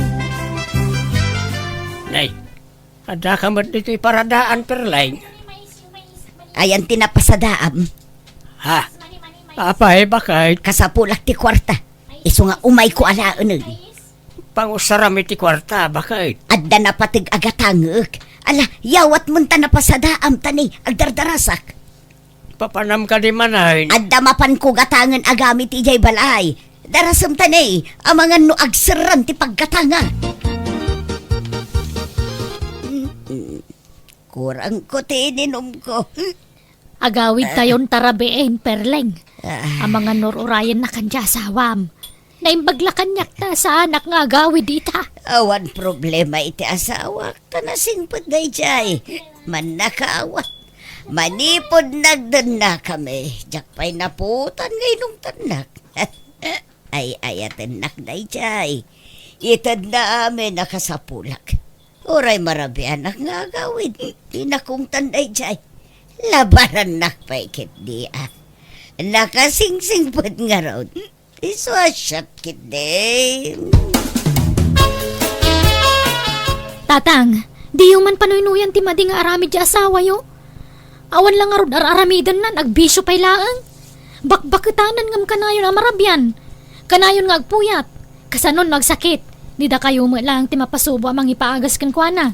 Nay, addaka met ditoy paradaan, Perleng? Ayan ti napasadaam. Ha? Apay, bakit? Kasapulak ti kuarta. Isu nga umayko alaenen. Pangusaram iti kuarta, bakit? Adda napateg a gatangek. Ala, yawatmon ta napasadaam ta ni agdardarasak. Papanam kadi manen? Adda mapanko gatangen a gamit idiay balay. Darasem ta ni, amangan no agserran ti paggatanga. Mm-mm. Kurangko ti ininumko. Agawidtayon ta rabiin, Perleng. Ah. Amangan no ur-urayennakan ti asawam. Naimbag la kaniak ta saanak nga agawid ita. Awan problema iti asawak, ta nasingpet daydiay. Mannakaawat. Manipud nagdennakami, diak pay naputan nga inungtannak. Ay-ayatennak daydiay. Itedna amin a kasapulak. Uray marabianak nga agawid, ti nakungtan daydiay. Labarannak pay ketdi a. Nakasingsingpet ngarud. Isu a siak ketdi. Tatang, diyo man panuynuyan ti madi nga aramid ti asawayo. Awan la ngarud ar-aramidenna, agbisio pay laeng. Bakbaketanen ngem kanayon a marabian. Kanayon nga agpuyat. Kasano no agsakit? Dakayo met laeng ti mapasubo a mangipaagas kenkuana.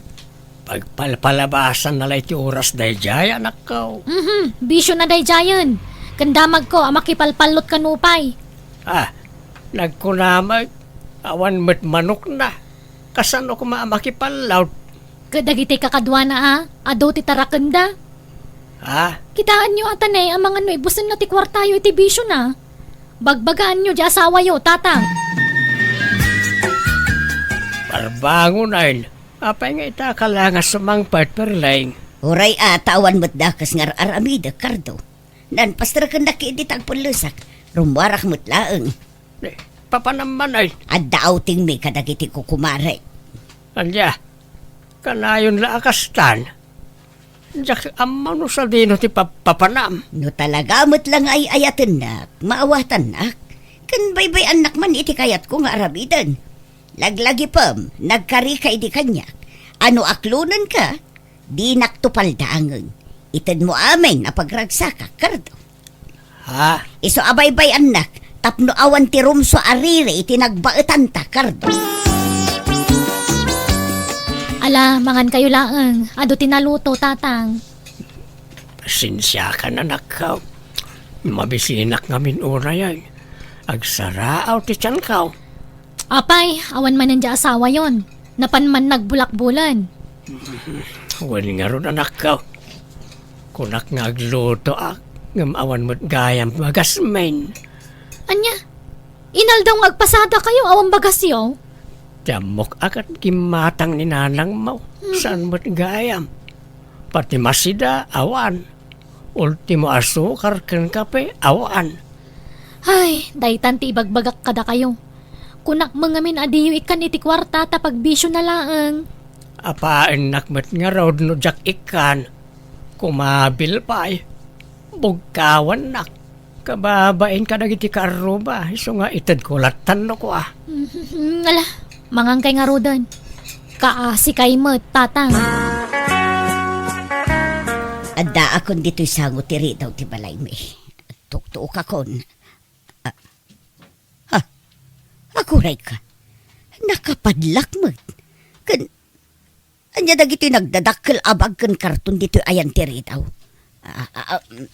Pagpalpalabasanna la iti oras daydiay, anakko. Mhm, bisiona daydiayen. Ken damagko a makipalpallot kano pay. Ah, nagkuna met, awan met manokna. Kasano koma a makipallot? Ket dagiti kakaduana a, adu ti tarakenda. Ha? Kitaenyo a tanay amangan no ibusenna ti kuartayo iti bisiona. Bagbagaanyo ti asawayo, Tatang. Barbangonen, apay nga ita ka la nga sumangpet, Perleng? Uray a, ta awan met dakes nga ar-aramidek, Cardo. Nanpasterkennak idi tagpellesak. Rummuarak met laeng. Eh, papanam manen? Adda outingmi kadagiti kukumarek. Ania, kanayon la a kastan? Diak ammo no sadino ti pap-, papanam. No talaga met la nga ay-ayatennak, maawatannak. Ken baybay-annak man iti kayatko nga aramiden. Laglagipem, nagkarika idi kaniak. A no aklonenka, dinakto paldaangen. Itedmo amin a pagragsakak, Cardo. Ha? Isu a baybay-annak tapno awan ti rumsua a riri iti nagbaetanta, Cardo. Ala, mangankayo laeng. Adu ti naluto, Tatang. Pasensiakan, anakko. Mabisinak ngamin uray. Agsaraaw ti tianko. Apay, awan manen diay asawayon. Napan man nagbulakbulan. Wen ngarud, anakko. Kunak nga aglutoak, ngem awan met gayam bagasmin. Ania? Inaldaw nga agpasadakayo, awan bagasyo? Ti ammok a ket gimmatang ni nanangmo, Mhm. saan met gayam. Pati masida, awan. Ultimo asukar ken kape, awan. Ay, daytan ti ibagbagak kadakayo. Kunak met ngamin a diyo ikkan iti kuarta ta pagbisiona laeng. Apaennak met ngarud no diak ikkan. Kumabil pay. Bugkawannak. Kababain kadagiti kaarruba, isu nga itedko lattan no kua. Mhm, ala, mangankay ngaruden. Kaasi kay met, Tatang. Addaakon ditoy sango ti ridaw ti balaymi. Tuktuokakon. Ah, ha? Agurayka. Nakapadlak met. Ken, ania dagitoy nagdadakkel a bag ken karton ditoy ayan ti ridaw? Ah, ah, ah, mm,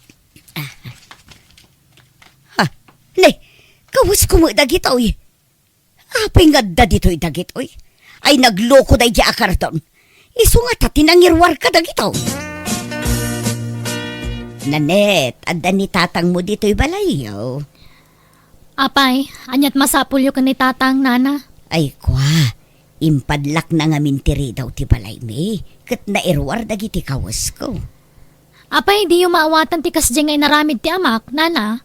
ah. Ha? Ne, kawesko met dagitoy. Apay nga adda ditoy dagitoy? Ay, nagloko daydi a karton. Isu ngata ti nangiruarka dagitoy. Nanette, adda ni tatangmo ditoy balayyo. Apay, aniat masapulyo ken ni tatang, nana? Ay, kua, impadlakna ngamin ti ridaw ti balaymi, ket nairuar dagiti kawesko. Apay, diyo maawatan ti kasdiay nga inaramid ti amak, nana?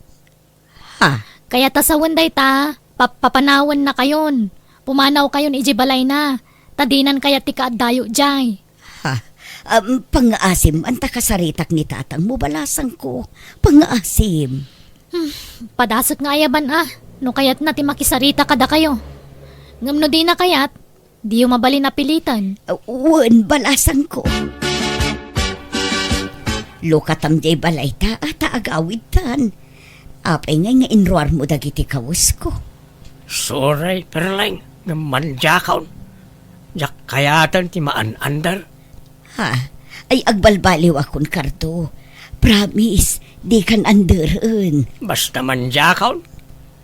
Ha? Kayat a sawen dayta, pap-, papanawennakayon. Pumanawkayon idiay balayna, ta dinan kayat ti kaaddayo idiay. Ha? Am, pangngaasim, anta kasaritak ni tatangmo, balasangko. Pangngaasim. Hmm, padasek nga ayaban a, no kayatna ti makisarita kadakayo. Ngem no dina kayat, diyo mabalin a piliten. Wen, balasangko. Lukatam diay balayta, ta agawidtan. Apay ngay nga inruarmo dagiti kawesko? Sorry, Perleng, ngem mandiakon. Diak kayaten ti maan-ander. Ha? Ay, agbalbaliwakon, Cardo. Promise, dikan anderen. Basta mandiakon.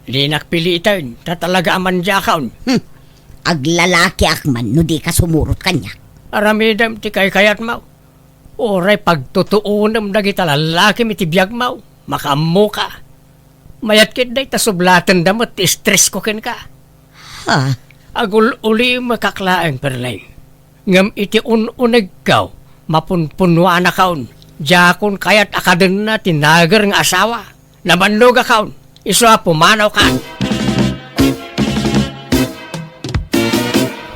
Dinak piliten, ta talaga a mandiakon. Hmm. Aglalakiak man no dika sumurot kaniak. Aramidem ti kaykayatmo. Uray pagtutuonem dagita lallakim iti biagmo, makaammoka. Mayat ket dayta sublatenda met ti estresko kenka. Ha? Agul-ulimekak laeng, Perleng. Ngem iti un-unegko, mapunpunuanakon, diakon kayat a kadenna ti nager nga asawa. Nabannogakon, isu a pumanawkan.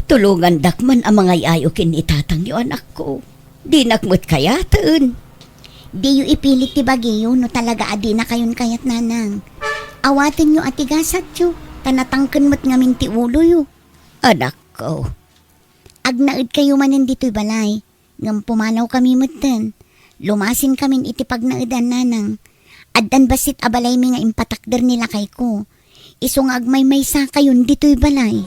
Tulongandak man a mangay-ayo ken ni tatangyo, anakko. Dinak met kayaten. Diyo ipilit ti bagiyo no talaga a dinakayon kayat, nanang. Awatenyo a ti gasatyo, ta natangken met ngamin ti uloyo. Anakko. Agnaedkayo manen ditoy balay, ngem pumanawkami metten. Lumasinkamin iti pagnaedan, nanang. Addan bassit a balaymi nga impatakder ni lakayko. Isu nga agmaymaysakayon ditoy balay.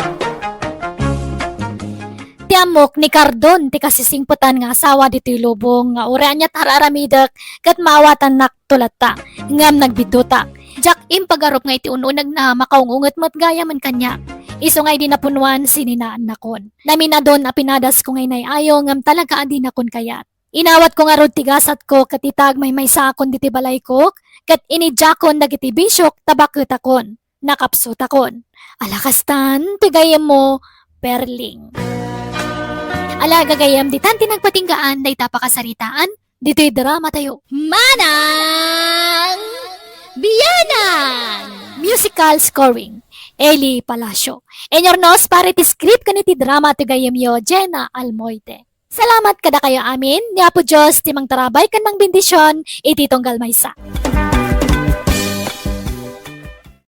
Ti ammok ni Cardon ti kasisingpetan nga asawa ditoy lubong nga uray aniat ar-aramidek ket maawatannak to latta, ngem nagbiddutak. Diak impagarup nga iti un-unegna makaung-unget met gayam kaniak. Isu nga idi napunuan, sininaannakon. Naminadon a pinadasko nga inay-ayo ngem talaga a dinakon kayat. Inawatko ngarud ti gasatko ket ita agmaymaysaakon ditoy balayko, ket inidiakon dagiti bisiok ta baketakon. Nakapsutakon. Ala kastan ti gayyemmo, Perling. Ala, gagayyem, ditan ti nagpatinggaan dayta a pakasaritaan ditoy dramatayo. Manang Bianang! Musical scoring, Eli Palacio. Inurnos para iti script ken iti drama ti gayyemyo, Jenna Almoite. Salamat kadakayo amin, ni Apo Dios ti mangtarabay ken mangbendision iti tunggal maysa.